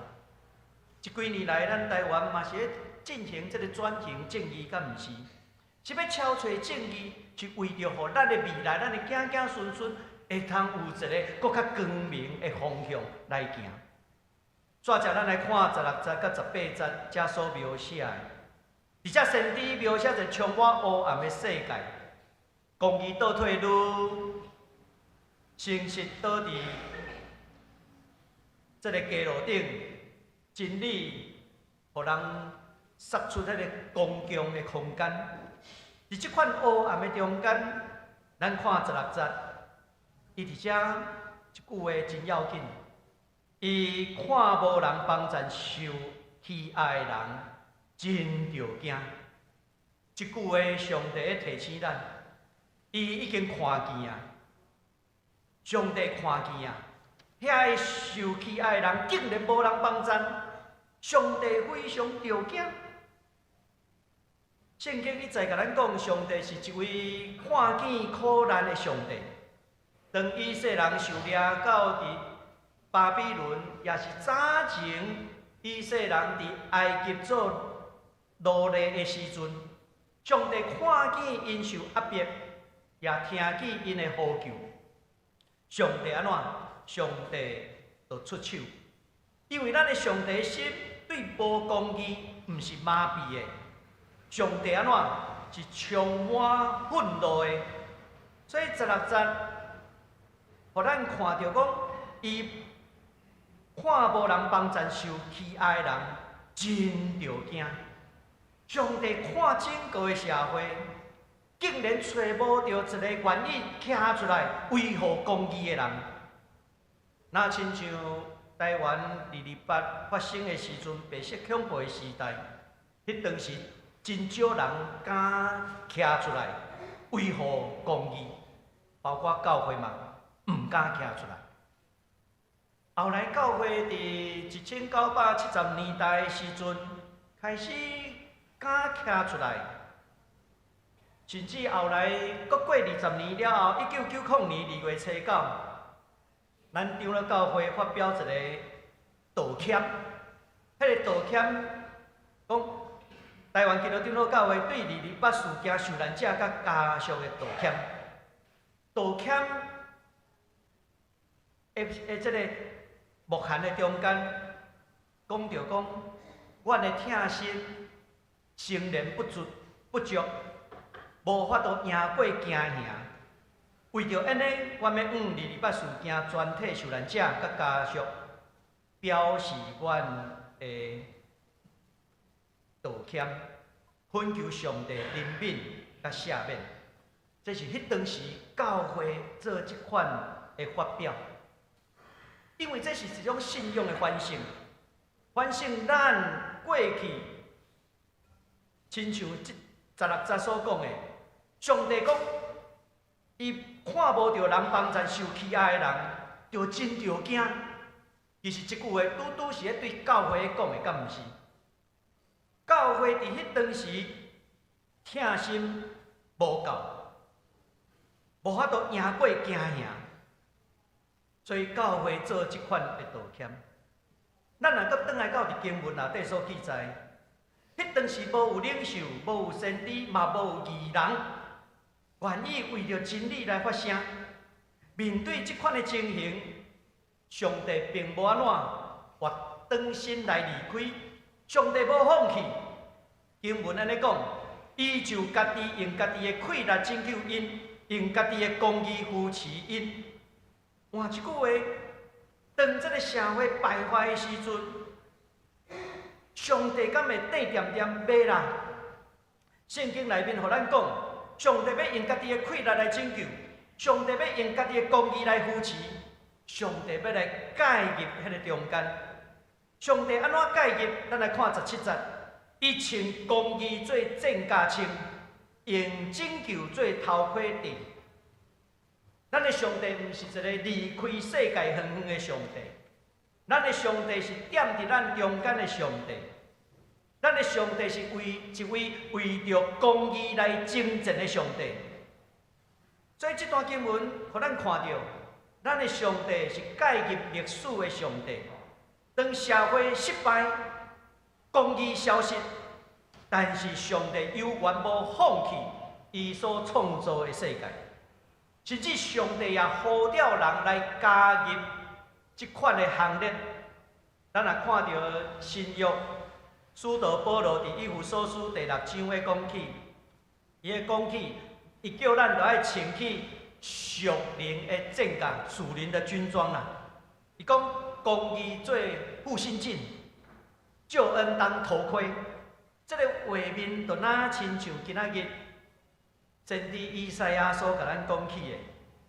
這幾年來，咱台灣嘛是咧進行這个轉型正義，敢毋是？是欲超揣正義，是為著予咱的未來，咱的子子孫孫會通有一个閣較光明的方向來行。煞接咱來看16節佮18節遮所描寫的，佇遮先知描寫一个充滿黑暗的世界，公義倒退嚕，誠實倒佇這个街路頂，真理予人殺出彼个公共的空間。佇這款黑暗的中間，咱看十六節，伊佇遮一句話真要緊，伊看無人幫贊受欺壓的人，真著驚。這句話上帝咧提醒咱，伊已經看見啊，上帝看見啊，遐个受欺壓的人竟然無人幫贊，上帝非常著驚。聖經一再共咱講，上帝是一位看見苦難的上帝。當以色列人受掠到佇巴比倫，也是早前以色列人佇埃及做奴隸的時陣，上帝看見𪜶受壓迫，也聽見𪜶的呼救。上帝按怎？上帝就出手，因為咱的上帝心對無公義毋是麻痹的。上帝按怎？是充滿憤怒的。所以十六節，予咱看著講，伊看無人幫贊受欺壓的人，真著驚。上帝看整個的社會，竟然揣無著一個願意徛出來維護公義的人。若親像台灣二二八發生的時陣，白色恐怖的時代，彼當時真少人敢徛出來維護公義，包括教會嘛，毋敢徛出來。後來教會佇1970年代的時陣，開始敢徛出來，甚至後來閣過20年了後，1990年2月初9，咱長老教會發表一個道歉，彼個道歉講台灣基督長老教會對二二八事件受難者佮家屬的道歉，道歉的這個牧函的中間講著講，阮的疼惜誠然不足，無法度贏過驚嚇。為著按呢，阮欲向二二八事件全體受難者佮家屬表示阮的道歉，懇求上帝憐憫佮赦免。這是彼當時教會做這款的發表，因為這是一種信仰的反省，反省咱過去，親像這十六節所講的，上帝講，伊看無著人幫贊受欺壓的人，就真著驚。其實這句話拄拄是咧對教會講的，敢毋是？教會佇彼當時疼心無夠，無法度贏過驚嚇，所以教會做這款的道歉。咱若閣轉來到佇經文內底所記載，彼當時無有領袖，無有先知，嘛無有義人，願意為著真理來發聲。面對這款的情形，上帝並無按怎活轉身來離開，上帝無放棄。經文按呢講，伊就家己用家己的氣力拯救𪜶，用家己的公義扶持𪜶。換一句話，當這個社會敗壞的時陣，上帝敢會硩恬恬？袂啦！聖經內面予咱講，上帝欲用家己的氣力來拯救，上帝欲用家己的公義來扶持，上帝欲來介入彼个中間。上帝按怎介入？咱來看十七節，伊穿公義做戰甲穿，用拯救做頭盔戴。咱的上帝毋是一个離開世界遠遠的上帝，咱的上帝是踮佇咱中間的上帝。咱的上帝是為一位為著公義來征戰的上帝。所以這段經文，予咱看著，咱的上帝是介入歷史的上帝。當社會失敗、公義消失，但是上帝猶原無放棄伊所創造的世界，甚至上帝也呼召人來加入這款的行列。咱若看著新約，使徒保羅佇以弗所書第六章咧講起，伊咧講起，伊叫咱著愛穿起屬靈的戰甲、屬靈的軍裝啦。伊講公義做護心鏡，救恩當頭盔。這個畫面就若親像今仔日先知以賽亞所共咱講起的，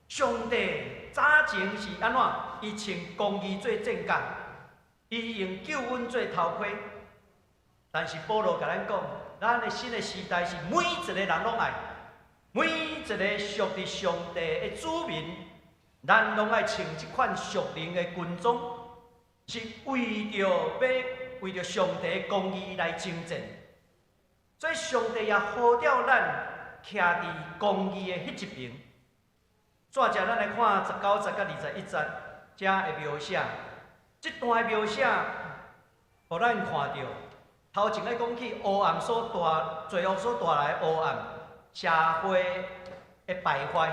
上帝早前是按怎？伊穿公義做戰甲，伊用救恩做頭盔。但是保羅共咱講，咱的新的時代是每一個人攏愛，每一個屬佇上帝的子民，咱攏愛穿這款屬靈的軍裝，是為著欲為著上帝的公義來征戰。所以上帝也呼召咱徛佇公義的彼一爿。煞來咱來看19節佮21節，遮的描寫，這段的描寫，予咱看著頭前咧講起黑暗所帶罪惡所帶來的黑暗，社會的敗壞。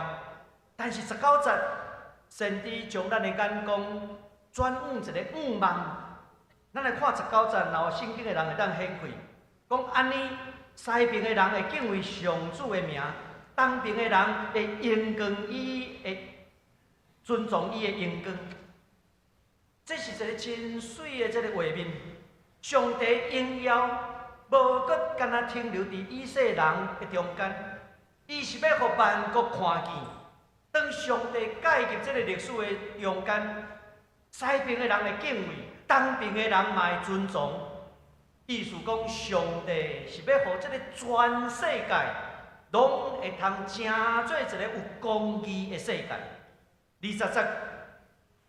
但是十九節，先知將咱的眼光轉往一个向望。咱來看十九節，若有聖經的人會當掀開，講按呢，西爿的人會敬畏上主的名，東爿的人會榮光伊，會尊崇伊的榮光。這是一个真媠的這个畫面。上帝榮耀無閣干焦停留佇以色列人的中間，伊是欲予萬國看見。當上帝介入這个歷史的中間，西爿的人會敬畏，東爿的人嘛會尊崇。意思講，上帝是欲予這个全世界攏會通成做一个有公義的世界。20節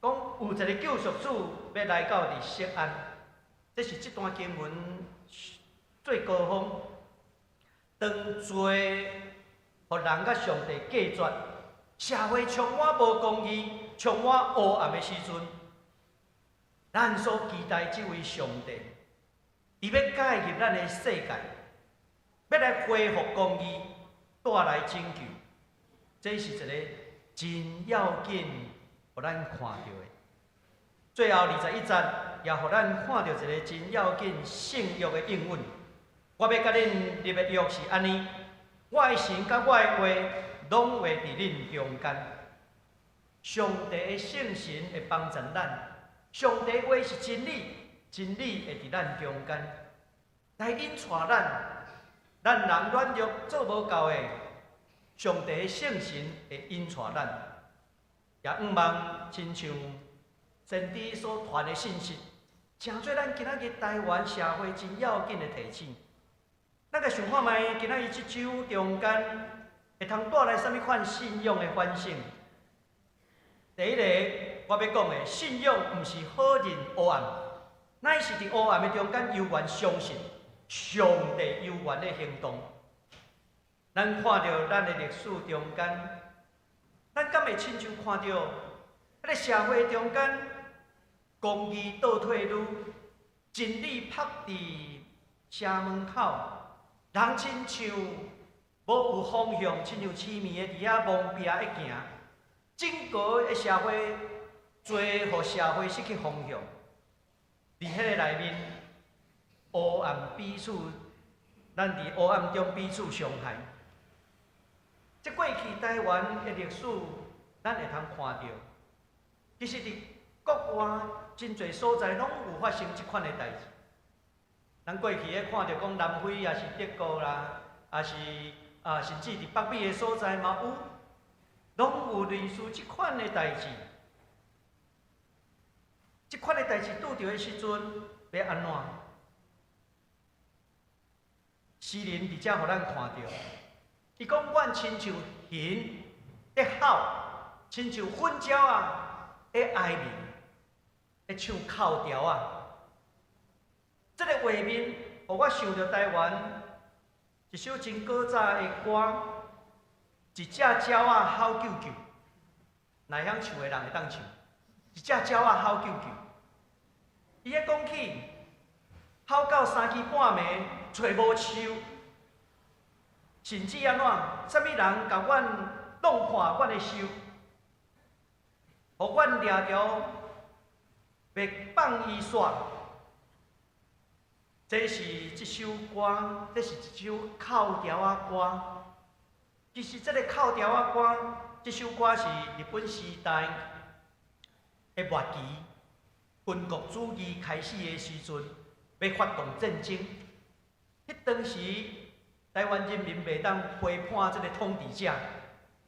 講有一個救贖主欲來到佇錫安，這是這段經文最高峰。當罪予人佮上帝隔絕，社會充滿無公義、充滿黑暗的時陣，咱所期待這位上帝，伊欲介入咱的世界，欲來恢復公義，帶來拯救，這是一个真要緊，予咱看著的。最後21節也予咱看著一个真要緊聖約的應允。我欲佮恁立的約是按呢，我的神佮我的話，攏會佇恁中間。上帝的聖神會幫助咱，上帝話是真理，真理會佇咱中間來引帶咱。咱人軟弱做無夠的，上帝的聖神會引帶咱。也向望親像先知所傳的信息，成做咱今仔日台灣社會真要緊的提醒。咱來想看覓，今仔日這章中間會通帶來啥物款信仰的反省？第一個，我欲講的信仰毋是否認黑暗，乃是佇黑暗的中間猶原相信上帝猶原咧行動。咱看著咱的歷史中間，咱敢會親像看著彼个社會中間公義倒退嚕，真理曝佇城門口，人親像無有方向，親像痴迷的佇遐摸苴咧行。整個的社會，罪予社會失去方向。佇彼个內面，黑暗彼此，咱佇黑暗中彼此傷害。這過去台灣的歷史，咱會通看著，其實佇國外真濟所在攏有發生這款的代誌。咱過去咧看著講南非抑是德國啦，抑是啊，甚至佇北美的所在嘛有，攏有類似這款的代誌。這款的代誌拄著的時陣，欲按怎？詩人佇遮予咱看著，伊講阮親像鷹咧吼，親像糞鳥仔咧哀鳴，咧唱哭調仔。這个畫面，予我想著台灣一首真古早的歌，一隻鳥仔吼啾啾，若會曉唱的人會當唱。一隻鳥仔吼啾啾，伊咧講起吼到三更半暝，揣無樹，甚至按怎？啥物人共阮弄破阮的樹，予阮掠著欲放伊煞。這是這首歌，這是一首哭調仔歌。其實這個哭調仔歌，這首歌是日本時代的末期，軍國主義開始的時陣，欲發動戰爭。彼當時，台灣人民袂當批判這个統治者，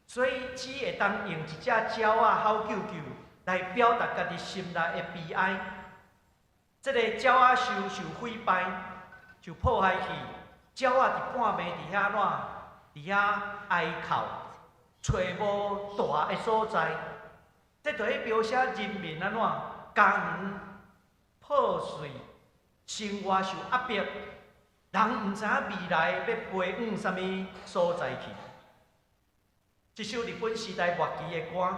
所以只會當用一隻鳥仔吼啾啾來表達家己心內的悲哀。這个鳥仔受毀敗，受破壞去，鳥仔佇半暝佇遐怎？佇遐哀哭，揣無蹛的所在。這就咧描寫人民按怎家園破碎，生活受壓迫，人毋知影未來欲飛往啥物所在去。這首日本時代末期的歌，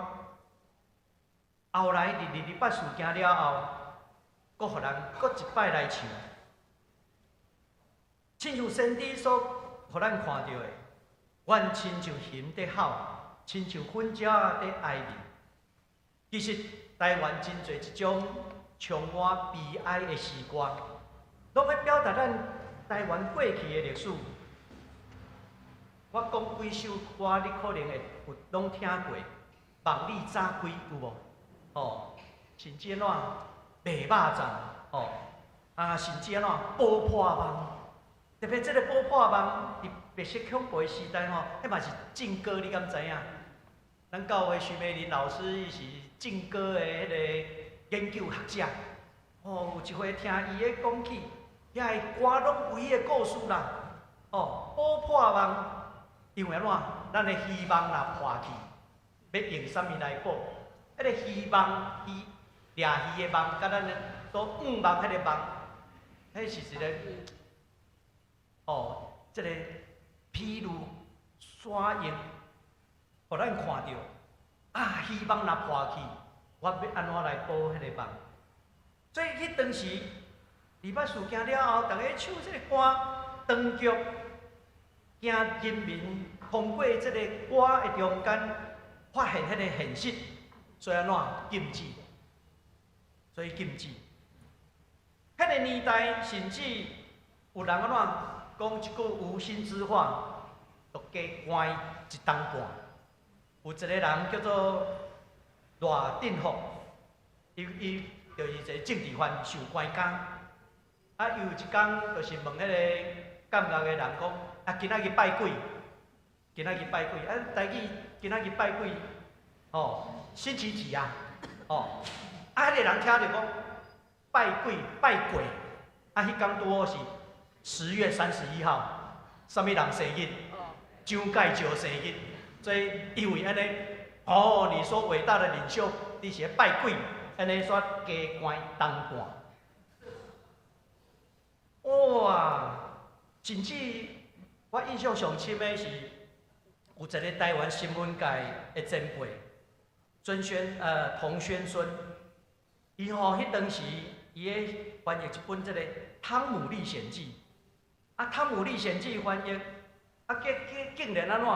後來佇二二八事件了後，閣予人閣一擺來唱。親像先知所予咱看著的，阮親像熊佇吼，親像糞鳥仔佇哀鳴。其實台灣真濟這種充滿悲哀的詩歌，攏欲表達咱台灣過去的歷史。我講幾首歌，你可能會有攏聽過，《夢裡早開》有無？哦，甚至按怎賣肉粽，哦，啊，甚至按怎補破網，特別這个補破網佇白色恐怖的時代吼，彼嘛是禁歌，你敢知影？咱教會徐美玲老師伊是禁歌的彼个研究學者，哦，有一回聽伊咧講起，遐个歌攏有彼个故事啦，哦，補破網，因為按怎？咱的魚網若破去，欲用啥物來補？彼个魚網，魚掠魚的網，佮咱的所漁網彼个網，彼是一个，哦，這个譬喻山用，予咱看著，啊，魚網若破去，我欲按怎來補彼个網？所以彼當時，二八事件了後，逐家唱這个歌，當局驚人民通過這个歌的中間發現彼个現實，所以按怎禁止？所以禁止。彼个年代，甚至有人按怎講一句無心之話，就加關一冬半。有一个人叫做賴振福，伊就是一个政治犯，受關監。啊，伊有一工就是問彼个監獄的人講：啊，今仔日拜鬼，今仔日拜鬼，啊，台語今仔日拜鬼，哦，星期幾啊？哦，啊，彼个人聽著講拜鬼拜鬼，啊，彼工拄好是10月31號，啥物人生日？蔣介石生日，所以因為按呢，哦，你說偉大的領袖，你是咧拜鬼，按呢煞加關冬半。哇！甚至我印象上深的是，有一个台灣新聞界的前輩，童宣孫，伊吼彼當時伊咧翻譯一本這个《湯姆歷險記》，啊，《湯姆歷險記》翻譯，啊，結竟然按怎？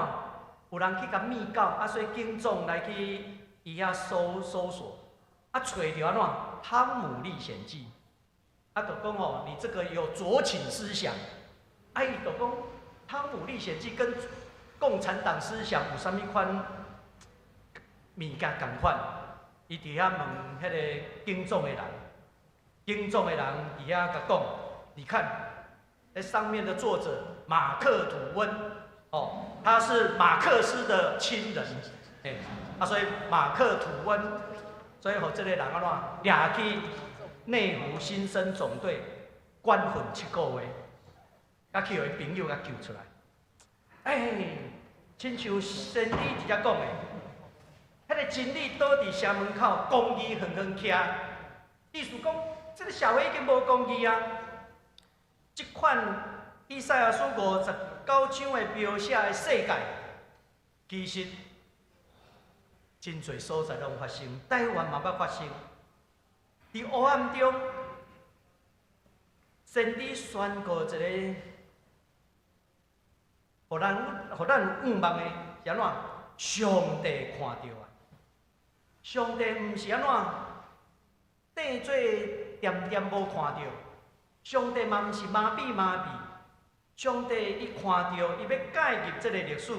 有人去共密告，啊，所以警總來去伊遐搜索，啊，揣著按怎？《湯姆歷險記》，啊，就講吼，你這個有左傾思想，啊，伊就講《湯姆歷險記》跟共產黨思想有啥物款物件仝款？伊佇遐問彼个警總的人，警總的人佇遐共講，你看，彼上面的作者馬克吐溫，哦，他是馬克思的親人，嘿，啊，所以馬克吐溫，所以予這个人按怎掠去內湖新生總隊關訓7個月，才去予伊朋友共救出來。欸，親像先知佇遮講的，彼个真理倒佇城門口，公義遠遠徛。意思講，這个社會已經無公義啊。這款以賽亞書59章的描寫的世界，其實真濟所在攏發生，台灣嘛捌發生。佇黑暗中，先知宣告一個，予咱有向望的是按怎？上帝看著啊！上帝毋是按怎？踮做恬恬無看著，上帝嘛毋是麻痹麻痹。上帝伊看著，伊欲介入這个歷史。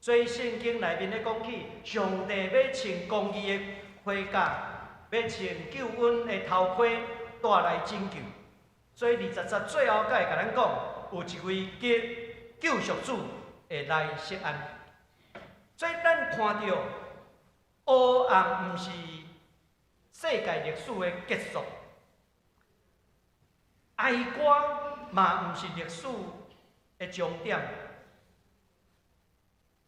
所以聖經內面咧講起，上帝欲穿公義的盔甲，欲穿救恩的頭盔，帶來拯救。所以20節最後閣會共咱講，有一位極救贖主會來錫安。所以咱看著黑暗毋是世界歷史的結束，哀歌嘛毋是歷史的終點。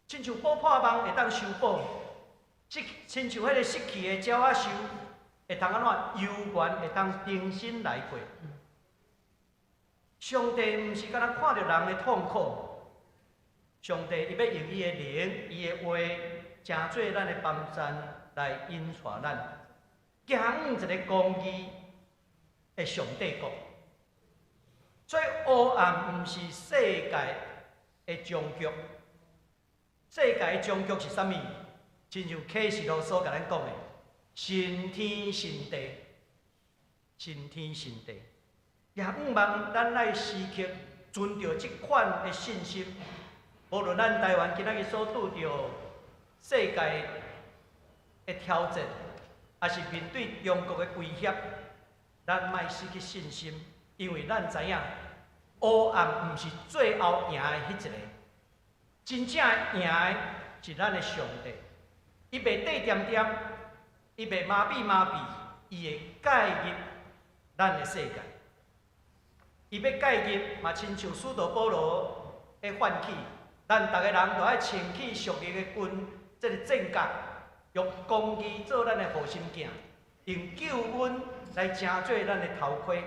親像補破網會當修補，親像彼个失去的鳥仔獸會通按怎猶原會通重新來過。上帝毋是干焦看著人的痛苦，上帝伊欲用伊的靈、伊的話，成做咱的幫贊來引帶咱，行往一个公義的上帝國。所以黑暗毋是世界的終局，世界的終局是啥物？親像啟示錄所共咱講的，新天新地，新天新地。也向望咱愛時刻存著這款的信心，無論咱台灣今仔日所拄著世界的挑戰，抑是面對中國的威脅，咱莫失去信心，因為咱知影黑暗毋是最後贏的彼一个，真正贏的是咱的上帝。伊袂缀恬恬，伊袂麻痹麻痹，伊會介入咱的世界。伊欲介入，嘛親像使徒保羅的勸起，咱逐个人都愛穿起屬靈的軍，這个戰甲，用公義做咱的護心鏡，用救恩來成做咱的頭盔。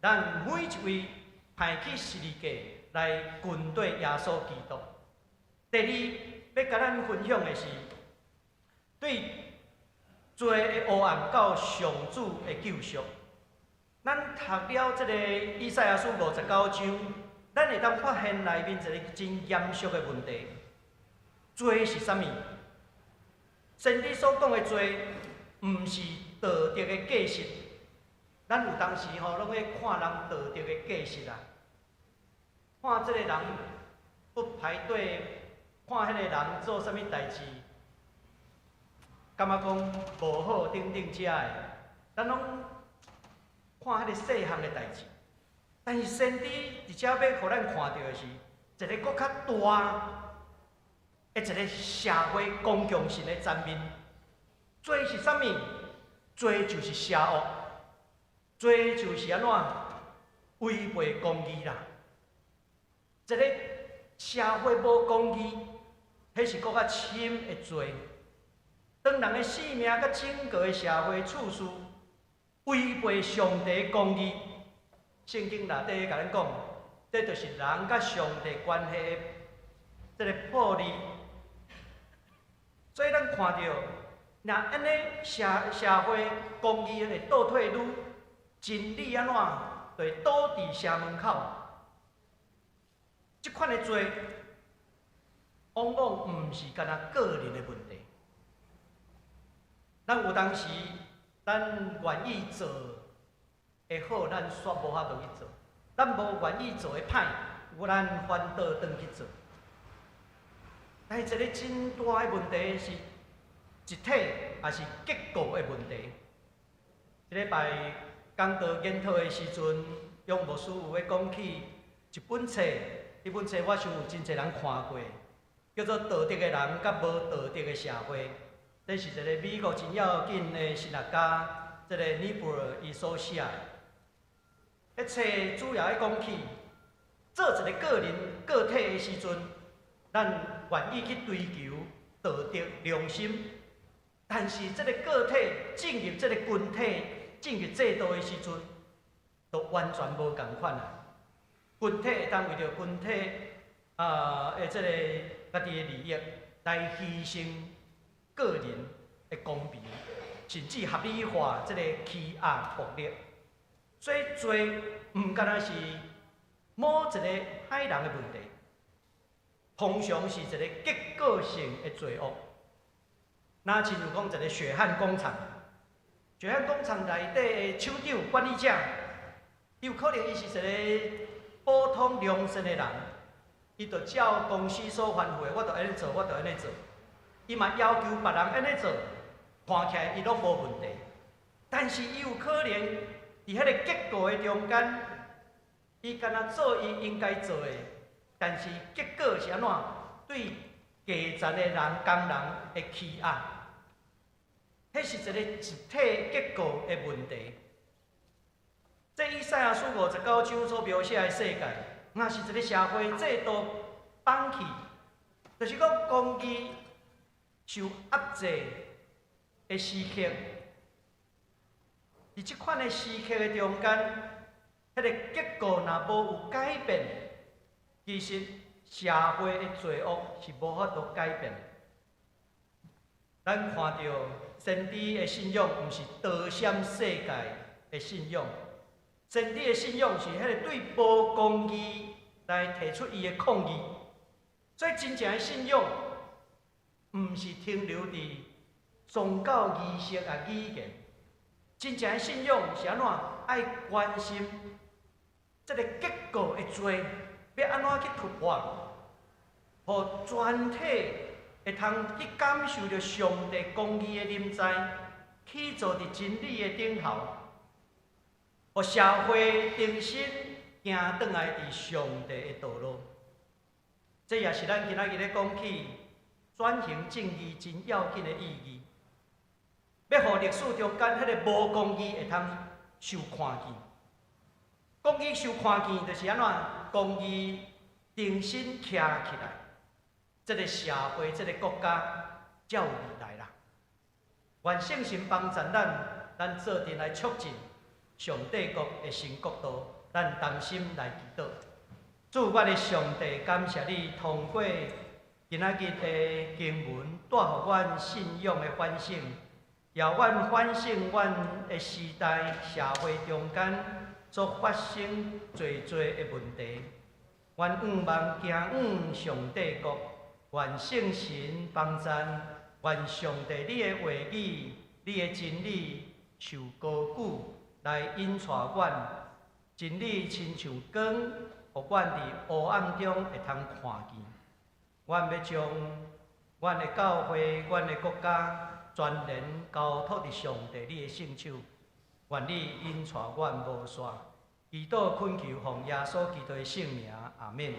咱每一位派去十字架來跟綴耶穌基督。第二，欲共咱分享的是對罪的黑暗到上主的救贖。咱讀了這个以賽亞書59章，咱會當發現內面一个真嚴肅的問題：罪是啥物？先知所講的罪，毋是道德的過失。咱有當時吼，攏咧看人道德的過失啊，看這个人不排隊，看彼个人做啥物代誌，感覺講無好等等遮的，咱攏看彼个細項的代誌。但是先知佇遮欲予咱看著的是一个閣較大的一个社會公共性的層面。罪是啥物？罪就是邪惡，罪就是按怎違背公義啦。一个社會無公義，彼是閣較深的罪。當人的性命佮整個的社會處事違背上帝公義，聖經內底共咱講，這就是人佮上帝關係的這个破裂。所以咱看著，若按呢社會公義會倒退愈，真理按怎就會倒佇城門口。這款的罪，往往毋是干焦個人的問題。咱有當時，咱願意做的好，咱煞無法度去做；咱無願意做的歹，咱反倒轉去做。但是一个真大的問題是集體抑是結構的問題。這禮拜講道研討的時陣，楊牧師有咧講起一本冊，彼本冊我想有真濟人看過，叫做《道德的人佮無道德的社會》。這是一个美國真要緊的神學家，這个尼布爾伊所寫的。彼冊主要咧講起，做一个個人個體的時陣，咱願意去追求道德良心，但是這个個體進入這个群體、進入制度的時陣，就完全無仝款啊！群體會當為著群體的這个家己的利益來犧牲個人的公平，甚至合理化這个欺壓暴力。所以罪毋干焦是某一个歹人的問題，通常是一个結構性的罪惡。若親像講一个血汗工廠，血汗工廠內底的廠長、管理者，有可能伊是一个普通良善的人，伊就照公司所吩咐的，我就按呢做，我就按呢做。伊嘛要求別人按呢做，看起來伊攏無問題。但是伊有可能佇彼个結構的中間，伊干焦做伊應該做的，但是結果是按怎？對低層的人、工人的欺壓，彼是一個集體結構的問題。這以賽亞書59章所描寫的世界，若是一個社會制度放棄，就是講公義受壓制的時刻，佇這款的時刻的中間，彼個結構若無有改變，其實社會的罪惡是無法度改變的。咱看著先知的信仰，毋是逃閃世界的信仰，先知的信仰是彼個對無公義來提出伊的抗議。所以真正的信仰，毋是停留佇宗教儀式啊語言。真正的信仰是按怎？愛關心這個結構的罪，欲按怎去突破，予全體會通去感受著上帝公義的臨在，起坐佇真理的頂頭，予社會重新行轉來佇上帝的道路。這也是咱今仔日咧講起轉型正義真要緊的意義。欲予歷史中間彼個無公義會通受看見，公義受看見就是按怎？公義重新徛起來，這個社會、這個國家才有未來啦。願聖神幫助咱，咱做陣來促進上帝國的新國度。咱同心來祈禱。主，阮的上帝，感謝你通過今仔日的經文，帶予阮信仰的反省，也阮反省阮的時代社會中間所發生濟濟的問題。阮向望行往上帝國，願聖神幫贊，願上帝你的話語、你的真理受高舉，來引帶阮。真理親像光，予阮佇黑暗中會通看見。阮欲將阮的教會、阮的國家，全然交託佇上帝你的聖手。願你引帶阮無煞。祈禱懇求奉耶穌基督的聖名，阿們。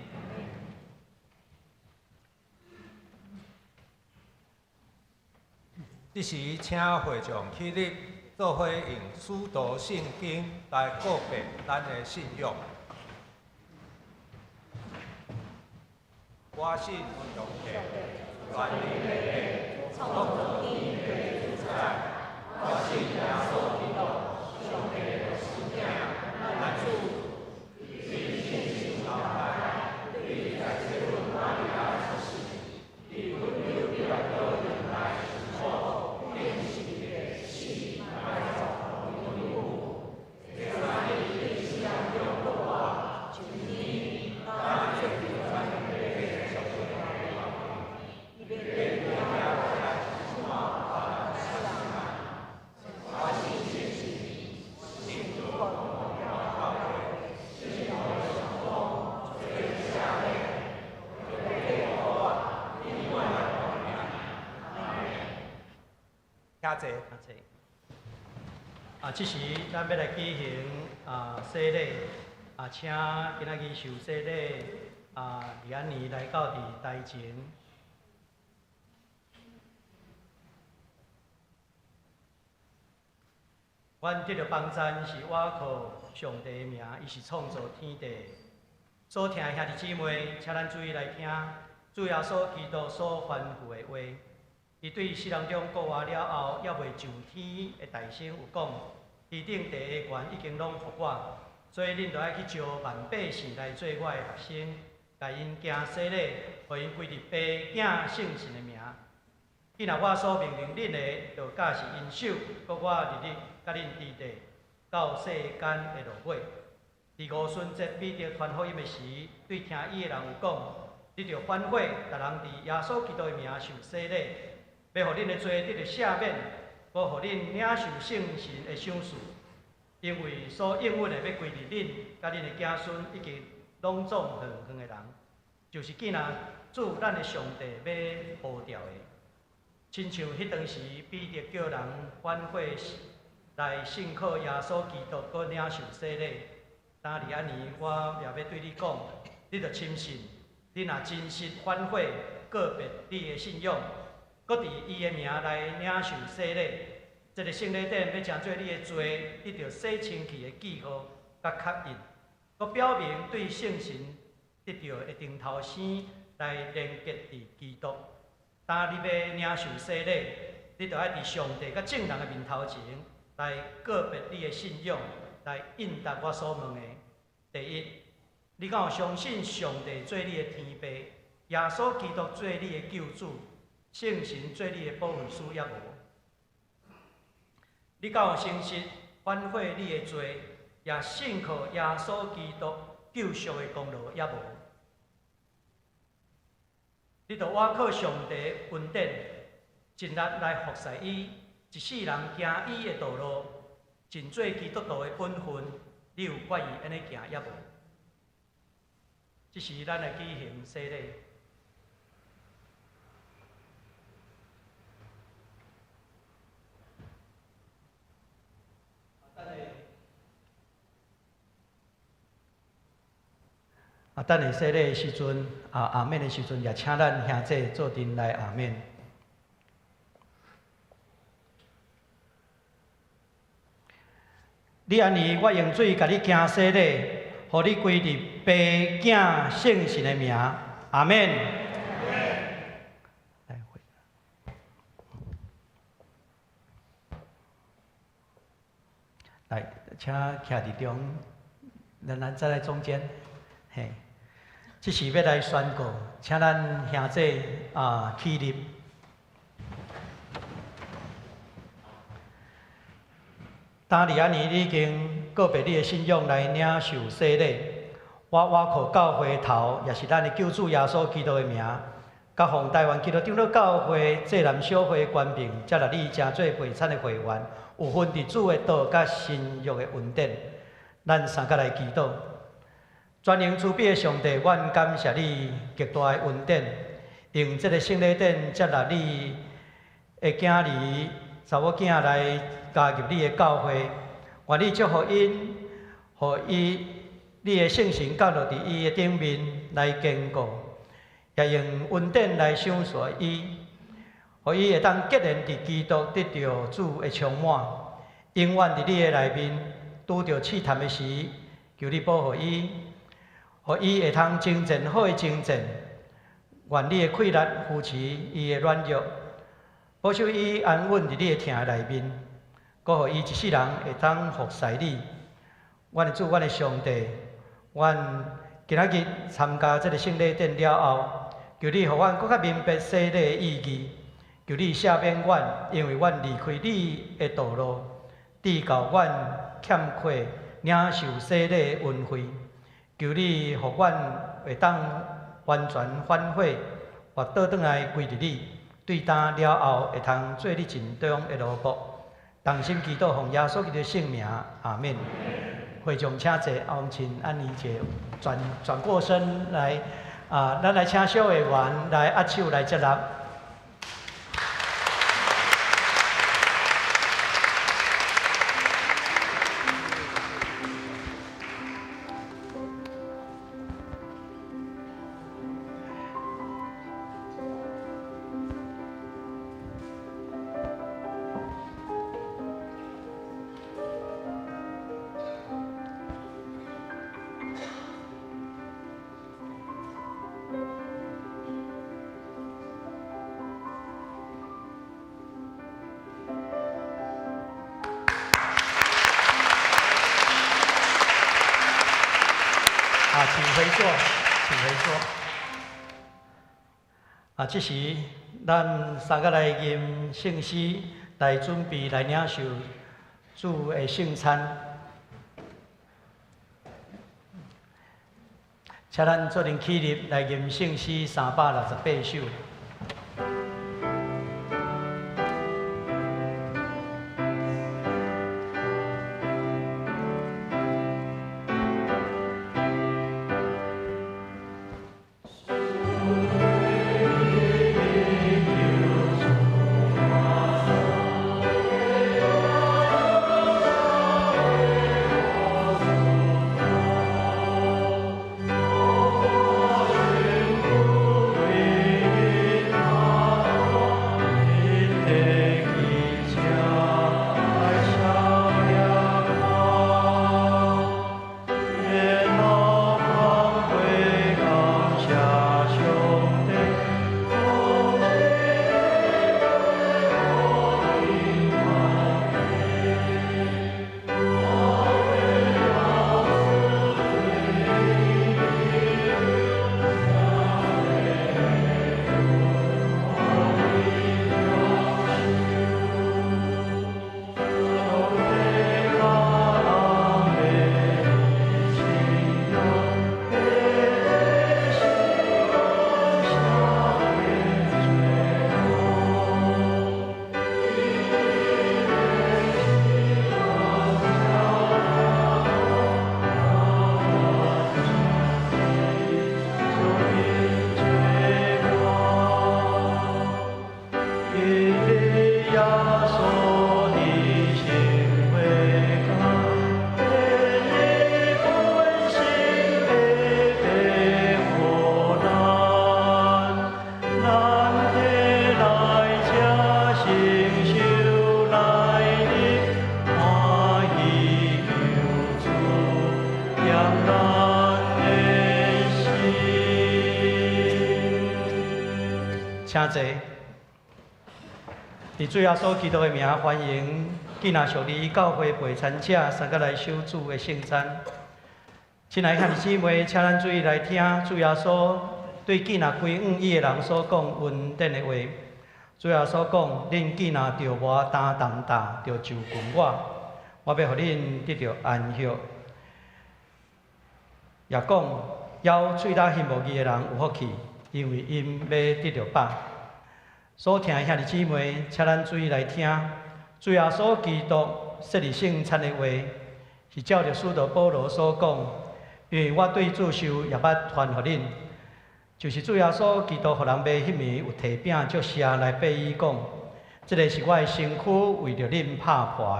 這時，請會眾起立，做伙用使徒信經來告白咱的信仰。我信上帝，全能的父，創造天地的主宰。我信耶穌基督，上帝的獨生子，咱主。伊是聖神投胎，對在洗禮瑪利亞出世，伊本有彼拉多年代受苦，釘十字架死，埋葬，復活。這三日對死人中復活，上天，當做佇全地的上帝。伊欲我信聖神，信主國教會，聖徒相通，罪赦免，肉體復活，永遠活命。阿們。請坐。啊，這時咱欲來舉行洗禮，請今仔日受洗禮李安妮來到佇台前。阮得著幫贊是倚靠上帝的名，伊是創造天地。所聽的兄弟姊妹，請咱注意來聽主耶穌基督所吩咐的話。伊對死人中復活了後，猶未上天的大聲有講：天頂地的權已經攏予我，所以恁著愛去招萬百姓來做我的學生，共𪜶行洗禮，予𪜶歸入父、囝、聖神的名。彼若我所命令恁的，就教示𪜶守，閣我日日佮恁佇咧，到世間的落尾。佇五旬節彼得傳福音的時，對聽伊的人有講：你著反悔，逐人佇耶穌基督的名受洗禮，欲予恁的罪得著赦免，閣予恁領受聖神的賞賜。因為所應允的欲歸佇恁，佮恁的子孫，以及攏總遠遠的人，就是見若主咱的上帝欲呼召的。親像彼當時彼得叫人反悔來信靠耶穌基督，閣領受洗禮。今日按呢，我也欲對你講，你著深信，你若真實反悔告別你的信仰，閣佇伊的名來領受洗禮，這个聖禮典欲成做你的罪得著洗清氣的記號佮確印，閣表明對聖神得著的重頭生來連結佇基督。當你欲領受洗禮，你著愛佇上帝佮眾人的面頭前來告別你的信仰，來應答我所問的。第一，你敢有相信上帝做你的天父，耶穌基督做你的救主，聖神做你的保惠師抑無？你敢有誠實反悔你的罪，也信靠耶穌基督救贖的功勞抑無？你著倚靠上帝恩典，盡力來服侍伊，一世人行伊的道路，盡做基督徒的本分，你有決意按呢行抑無？這時，咱來舉行洗禮。啊，等下洗禮的時陣，啊，阿們的時陣，也請咱兄弟做陣來阿們。你按呢，我用水共你行洗禮，予你歸入父、囝、聖神的名，阿們。來，來，請徛佇中，咱再來中間，嘿，這是欲來宣告，請咱兄弟啊起立。當你按呢，你已經告別你的信仰來領受洗禮，我倚靠教會頭，也是咱的救主耶穌基督的名，佮奉臺灣基督長老教會濟南小會的權柄，接納你成做會產的會員，有份佇主的道佮新約的恩典，咱三個來祈禱。全能慈悲的上帝，阮感謝你極大的恩典，用這个聖禮典接納你的囝兒、查某囝來加入你的教會，願你祝福𪜶，予伊你的聖神降落佇伊的頂面來堅固，也用恩典來賞賜伊，予伊會當結連佇基督得著主的充滿，永遠佇你的內面拄著試探的時，求你保護伊，予伊會通征戰好的征戰，願你的氣力扶持伊的軟弱，保守伊安穩佇你的疼的內面，閣予伊一世人會當服侍你。阮的主，阮的上帝，阮今仔日參加這个聖禮典了後，求你予阮閣較明白洗禮的意義，求你赦免阮，因為阮離開你的道路，致到阮欠缺領受洗禮的恩惠。求你予阮會當完全反悔，或倒轉來歸入你，對今了後會通做你盡忠的奴僕。同心祈禱，奉耶穌基督聖名，阿們。會眾請坐，我們請安妮姐轉轉過身來，啊，咱來請小會員來握手來接納。啊，請回座，請回座。啊，這時咱三個來吟聖詩，來準備來領受主的聖餐。請咱做陣起立來吟聖詩368首。請坐。佇主耶穌基督的名，歡迎囝若屬靈教會陪餐者三個來守主的聖餐。親愛兄弟姊妹，請咱注意來聽主耶穌對囝若歸向伊的人所講恩典的話。主耶穌講：恁囝若著無擔重擔，就就近我，我欲予恁得著安息。也講，枵喙焦行無義的人有福氣，因為𪜶欲得著飽。所聽的兄弟姊妹，請咱注意來聽，主耶穌基督設立聖餐的話，是照著使徒保羅所講，因為我對主受，也捌傳予恁，就是主耶穌基督予人賣彼暝，有提餅祝謝來擘伊講，這个是我的身軀，為著恁拍破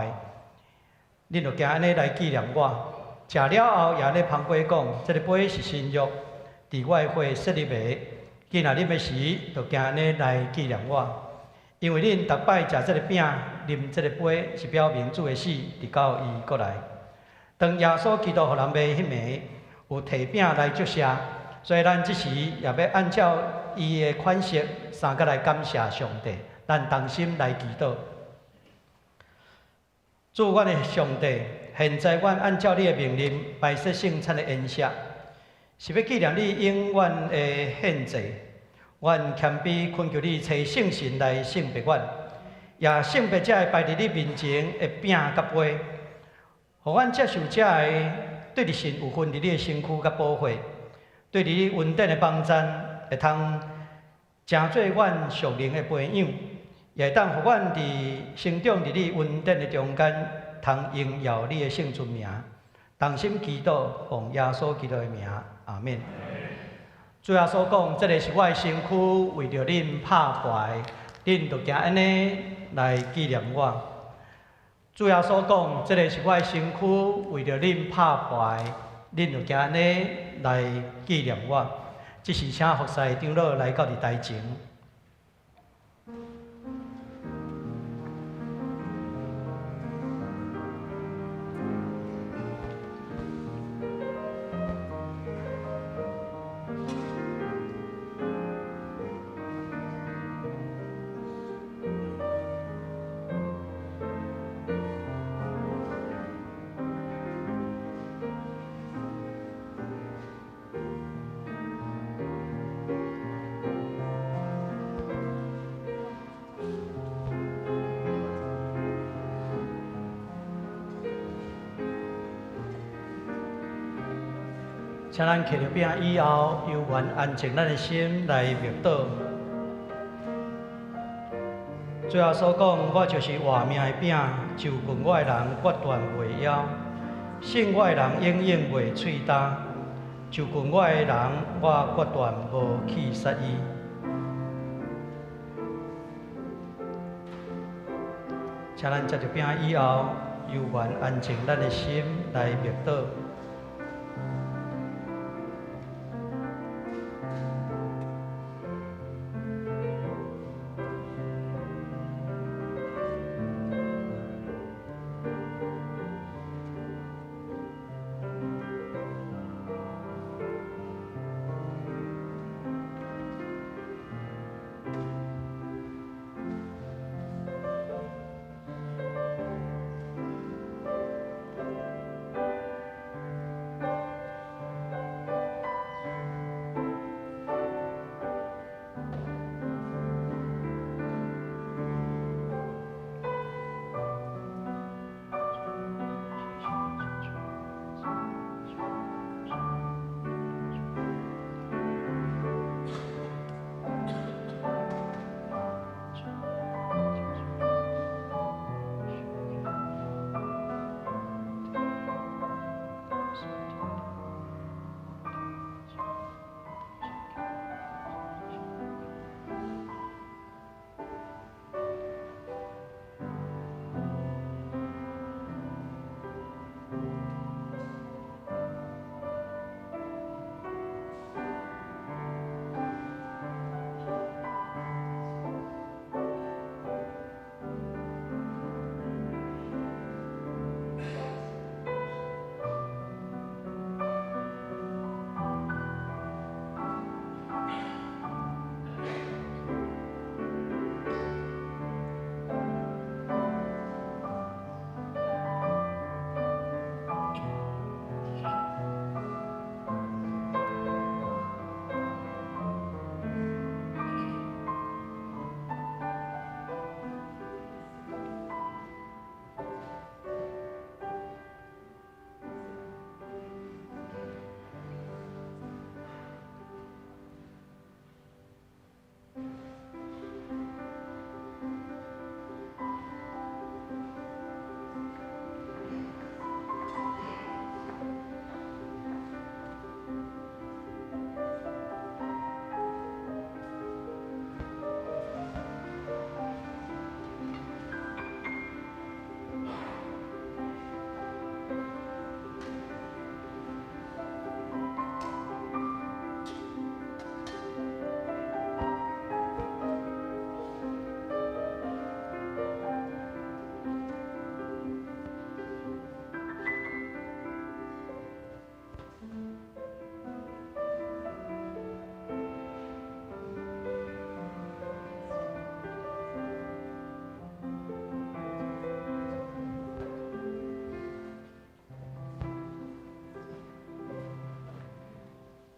的，恁著行按呢來紀念我。食了後，也按呢捧杯講，這个杯是新約，佇我的血設立的。囝若啉的時，就行按呢來紀念我。因為恁逐擺食這个餅、啉這个杯，是表明主的死，直到伊閣來。當耶穌基督予人賣彼暝，有提餅來祝謝，所以咱這時也欲按照伊的款式，三個來感謝上帝。咱同心來祈禱。主，阮的上帝，現在阮按照你的命令，擺設聖餐的筵席，是欲紀念你永遠的獻祭。阮謙卑懇求你，差聖神來聖別阮，也聖別這个擺佇你面前的餅佮杯，予阮接受這个對你神有份佇你的身軀佮寶血，對你恩典的幫贊，會通成做阮屬靈的培養，也會當予阮佇成長佇你恩典的中間，通榮耀你的聖尊名。同心祈禱，奉耶穌基督的名，阿們。主耶穌講：這个是我的身軀，為著恁拍破的，恁著行按呢來紀念我。主耶穌講：這个是我的身軀，為著恁拍破的，恁著行按呢來紀念我。這時請服侍長老來到佇台前。請咱揢著餅以後，悠閒安靜咱的心來默禱。主耶穌講：我就是活命的餅，就近我的人決斷袂枵，信我的人永遠袂喙焦。就近我的人，我決斷無棄殺伊。請咱食著餅以後，悠閒安靜咱的心來默禱。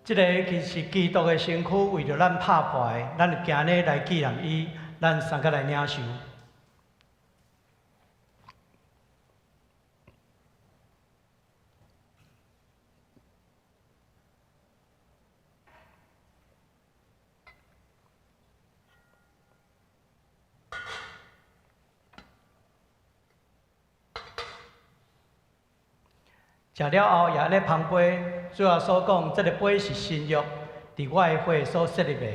這个其實是基督的身軀，為著咱拍破的，咱就行呢來紀念伊，咱相佮來領受。食了後，也按呢捧杯，主耶穌講：這个杯是新約，佇我的血所設立的。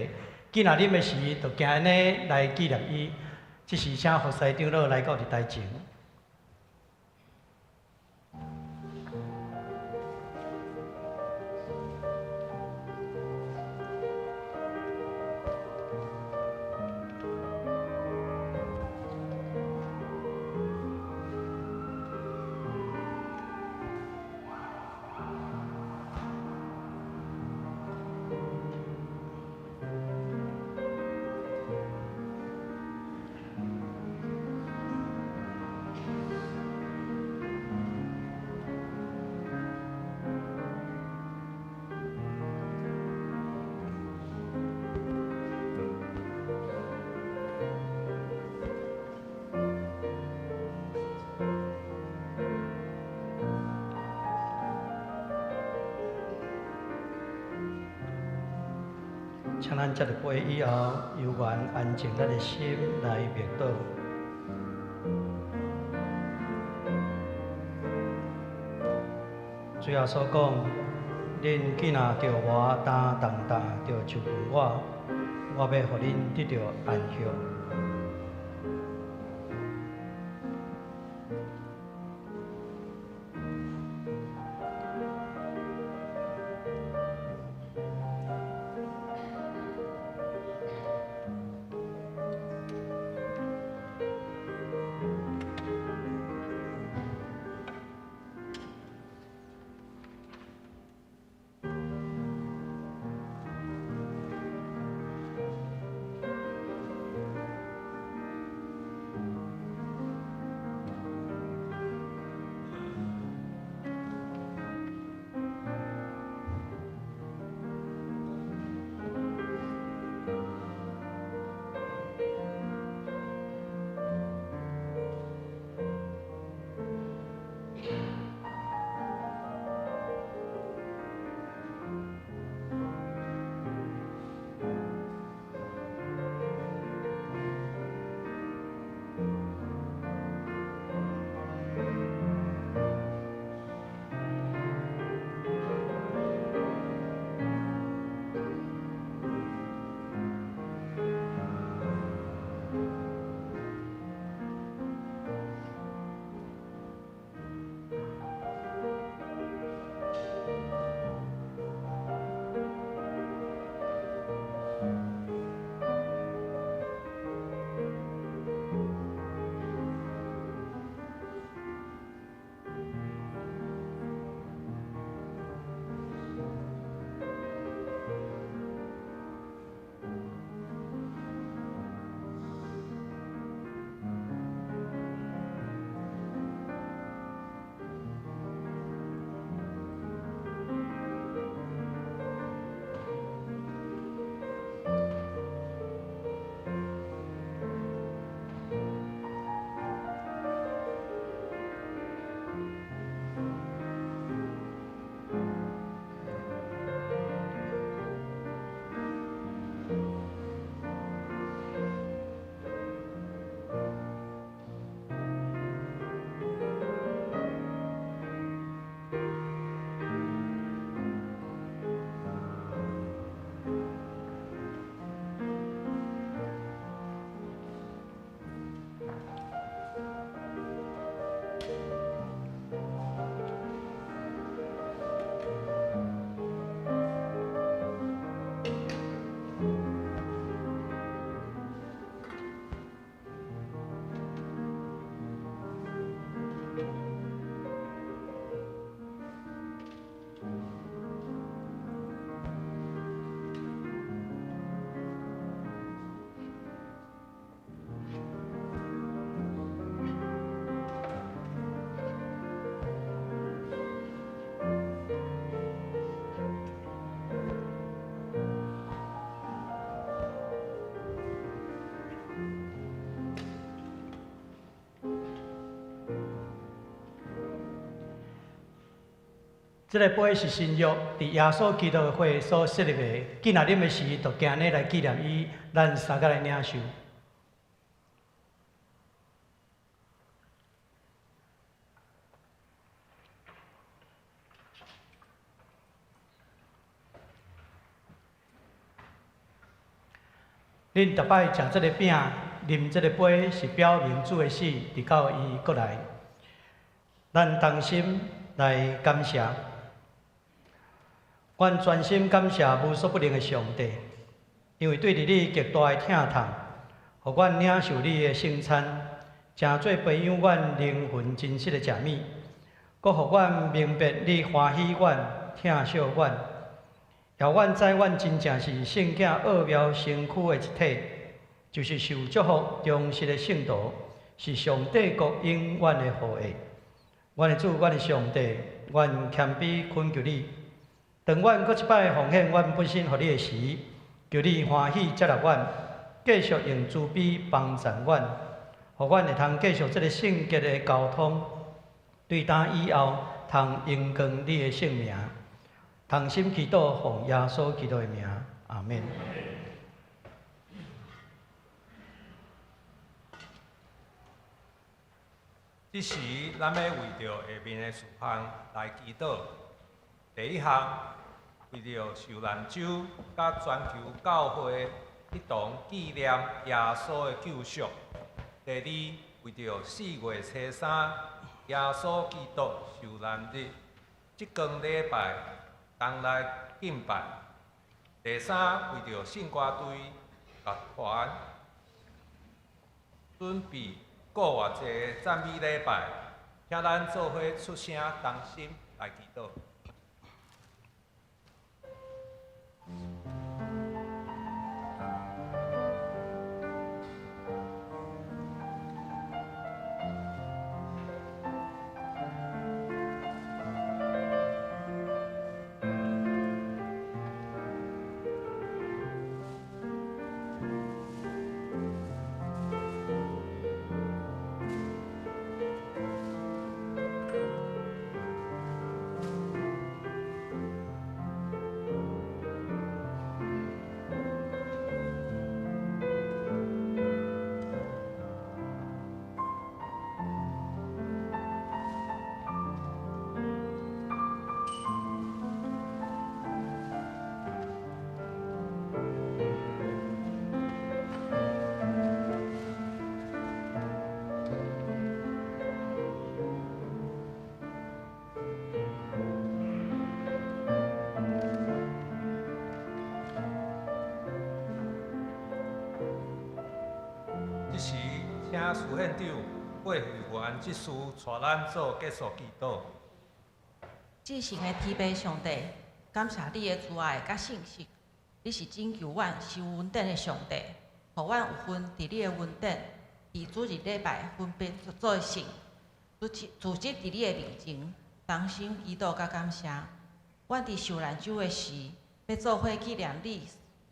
囝若啉的時，就行按呢來紀念伊。這是請服侍長老來到佇台前。請咱食著杯以後，悠閒安靜咱的心來默禱。主耶穌講：恁囝若著我擔重擔，就就近我，我欲予恁得著安息。這个杯是新約佇耶穌基督的血所設立的，既若啉的時，就行呢來紀念伊，咱相共來領受。恁逐擺食這个餅，啉這个杯，是表明主的死，直到伊閣來。咱同心來感謝，阮全心感謝無所不能的上帝，因為對著你極大的疼痛，予阮領受你的聖餐，成做培養阮靈魂真實的食物，閣予阮明白你歡喜阮、疼惜阮。予阮知，阮真正是聖子奧妙身軀的一體，就是受祝福忠實的聖徒，是上帝國永遠的後裔。阮的主，阮的上帝，阮謙卑懇求你，當阮閣一擺奉獻阮本身予你的時，求你歡喜接納阮，繼續用慈悲幫助阮，予阮會通繼續這个聖潔的交通，對今以後通榮光你的聖名。同心祈禱，奉耶穌基督的名，阿們。這時，咱欲為著下面的事項來祈禱。第一項，為著受難週佮全球教會一同紀念耶穌的救贖。第二，為著4月初3耶穌基督受難日，這光禮拜同來敬拜。第三，為著聖歌隊樂團準備復活節讚美禮拜，請咱做伙出聲同心來祈禱。這時，請蘇縣長、郭會員執事帶咱做結束祈禱。至聖的天父上帝，感謝你的慈愛佮信實，你是拯救阮、施恩典的上帝，予阮有份佇你的恩典，佇主日禮拜分別做聖，組織佇你的面前，同心祈禱佮感謝。阮佇受難週的時，欲做伙紀念你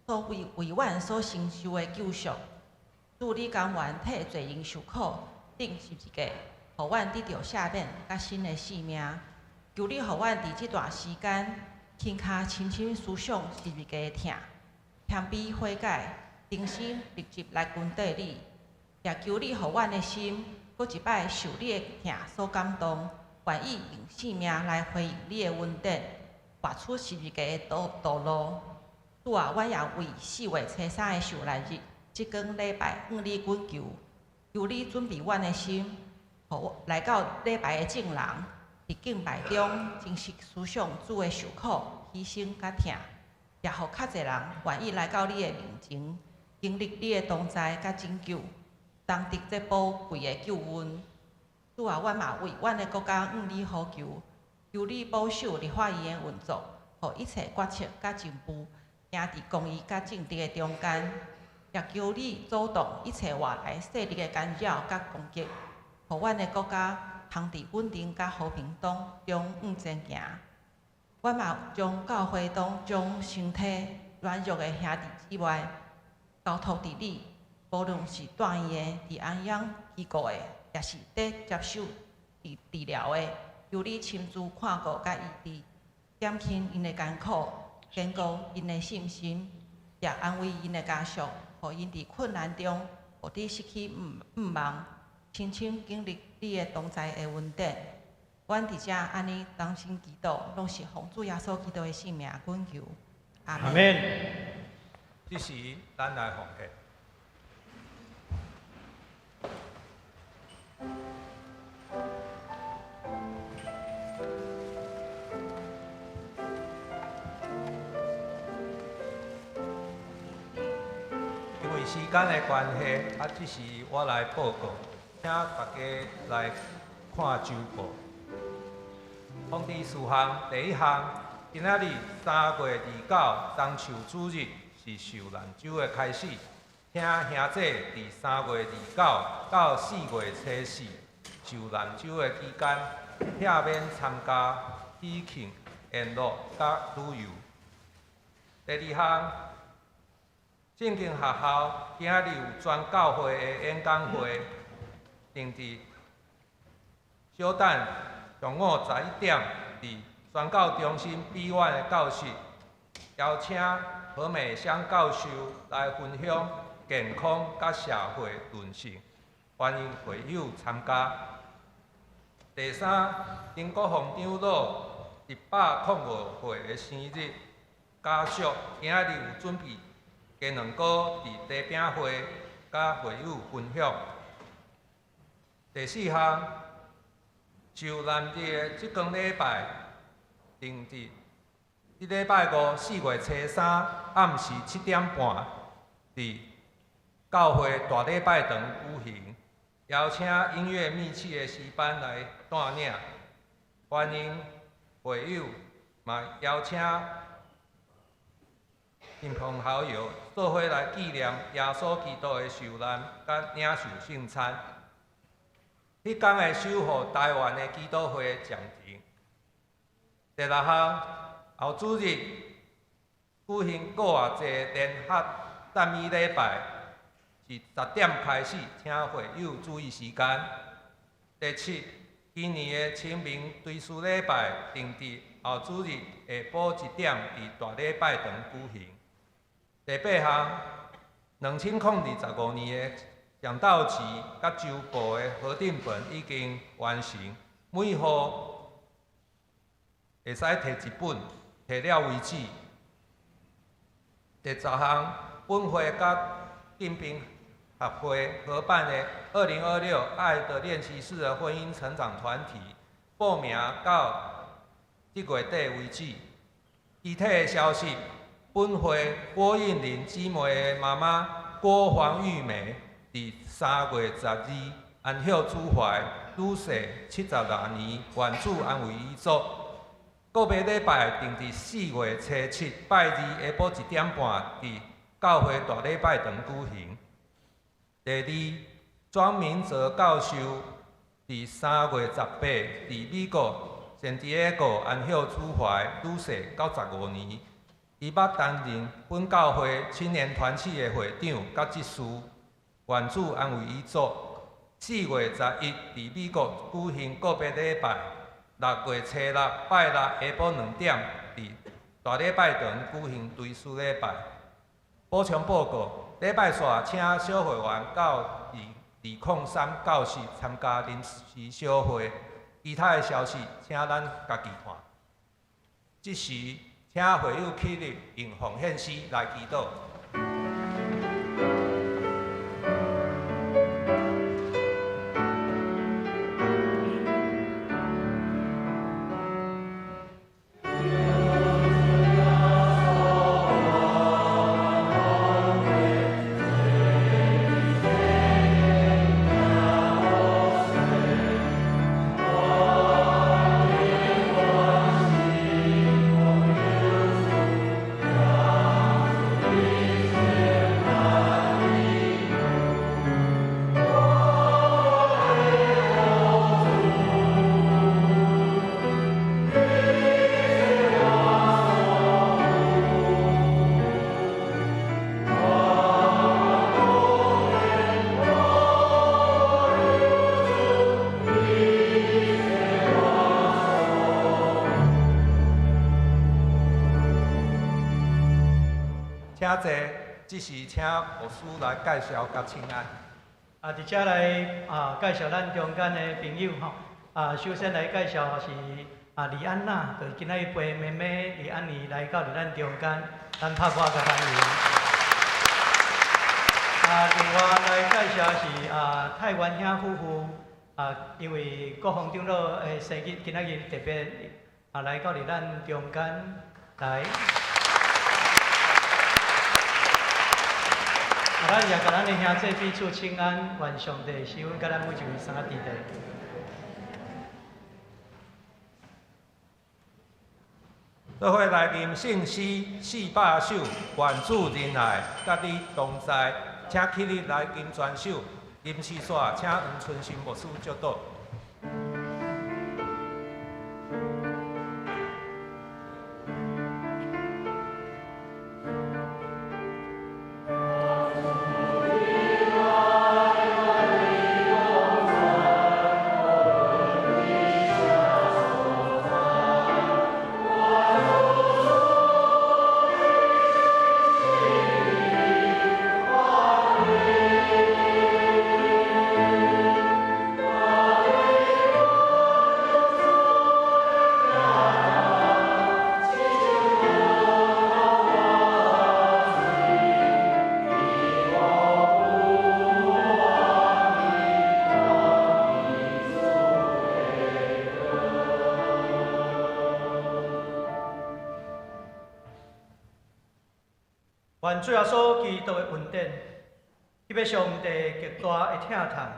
所為為阮所承受的救贖。主你甘願替罪人受苦，釘十字架，予阮得著赦免佮新的生命。求你予阮佇這段時間，輕跤深深思想十字架的疼，謙卑悔改，誠心立志來跟綴你。也求你予阮的心，閣一擺受你的疼所感動，願意用性命來回應你的恩典，活出十字架的道路。主啊，阮也為4月初3的受難日，這光禮拜向你懇求，求你準備阮的心，予來到禮拜的眾人，佇敬拜中真實思想主的受苦、犧牲佮疼，也予較濟人願意來到你的面前，經歷你的同在佮拯救，同得這寶貴的救恩。主啊，阮嘛為阮的國家向你呼求，求你保守立法院的運作，予一切決策佮進步行佇公義佮正直的中間。也求你阻擋一切外來勢力的干擾佮攻擊，予阮的國家通佇穩定佮和平當中向前行。阮嘛將教會當中身體軟弱的兄弟姊妹交託佇你，無論是住院的、佇安養機構的，抑是佇接受治療的，求你親自看顧佮醫治。減輕𪜶的艱苦，堅固𪜶的信心，也安慰𪜶的家屬，予𪜶佇困難中，無致失去向望，深深經歷你的同在的恩典。阮佇遮按呢同心祈禱，攏是奉主耶穌基督的聖名懇求。阿阿門。這時，咱來奉獻。因為時間的關係，這時我來報告，請大家來看週報。通知事項第一項，今仔日3月29中秋主日是受難週的開始，請兄弟佇3月29到4月初4受難週的期間，避免參加喜慶、宴樂佮旅遊。第二項，聖經學校今仔日有全教會的演講會，定佇小等上午11點，佇宣教中心 B1 的教室，邀請何美香教授來分享健康佮社會韌性，歡迎會友參加。第三，林國鳳長老105歲的生日，家屬今仔日有準備雞卵糕佇茶餅會佮會友分享。第四項，受難日的這工禮拜，定佇這禮拜五4月初3暗時7點半，佇教會大禮拜堂舉行，邀請音樂密契的詩班來帶領，歡迎會友，嘛邀請親朋好友做伙來紀念耶穌基督的受難，佮領受聖餐。彼工會守護台灣的祈禱會暫停。第六項，後主日舉行過活節聯合讚美禮拜，是10點開始，請會友注意時間。第七，今年的清明追思禮拜定佇後主日下晡1點，佇大禮拜堂舉行。第八項，2025年的講道集佮週報的核定本已經完成，每戶會使提一本，提了為止。第十項，本會佮建平協會合辦的2026愛的練習室的婚姻成長團體報名到這月底為止。具體的消息，本會郭應玲姊妹的媽媽郭黃玉梅，佇3月12安息主懷，女婿76年，願主安慰遺族。告別禮拜定佇4月初7拜二下晡1點半，佇教會大禮拜堂舉行。第二，莊明哲教授佇3月18佇美國聖地亞哥安息主懷，女婿95年。伊捌擔任本教會青年團契的會長佮執事，願主安慰遺族。4月11佇美國舉行告別禮拜，6月初6拜六下晡2點，佇大禮拜堂舉行追思禮拜。補充報告，禮拜四請小會員到203教室參加臨時小會。其他的消息，請咱家己看。這時，請會友起立，用奉獻詩來祈禱。耶請坐，這時請牧師來介紹佮請安。佇遮來介紹咱中間的朋友吼。首先來介紹是李安娜，就是今仔日陪妹妹李安妮來到佇咱中間，咱拍鼓共歡迎。另外來介紹是泰元兄夫婦，因為國防長老的生日，今仔日特別來到佇咱中間來。咱也共咱的兄弟彼此請安，願上帝賜恩佮咱每一位三弟弟。做伙來吟聖詩400首，願主仁愛，佮你同在，請起立來吟全首，吟詩煞，請黃春生牧師祝禱。願主耶穌基督的恩典，彼个上帝極大的疼痛，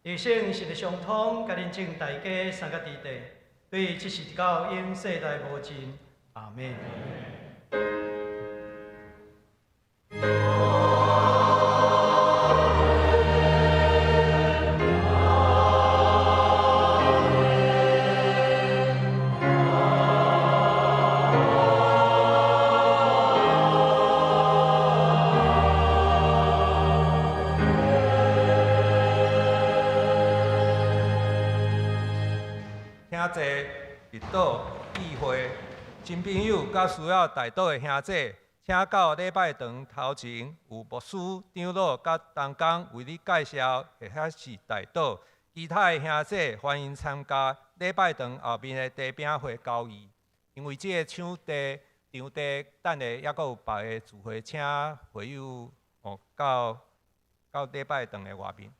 伊聖神的相通，佮恁眾大家三个弟弟，對這時到永世代無盡。阿們。請坐，日禱聚會，新朋友佮需要代禱的兄弟，請到禮拜堂頭前有牧師、長老佮同工為你介紹，或者是代禱。其他的兄弟歡迎參加禮拜堂後面的茶餅會交易。因為這个場地等下猶閣有別个聚會，請會友到禮拜堂的外面。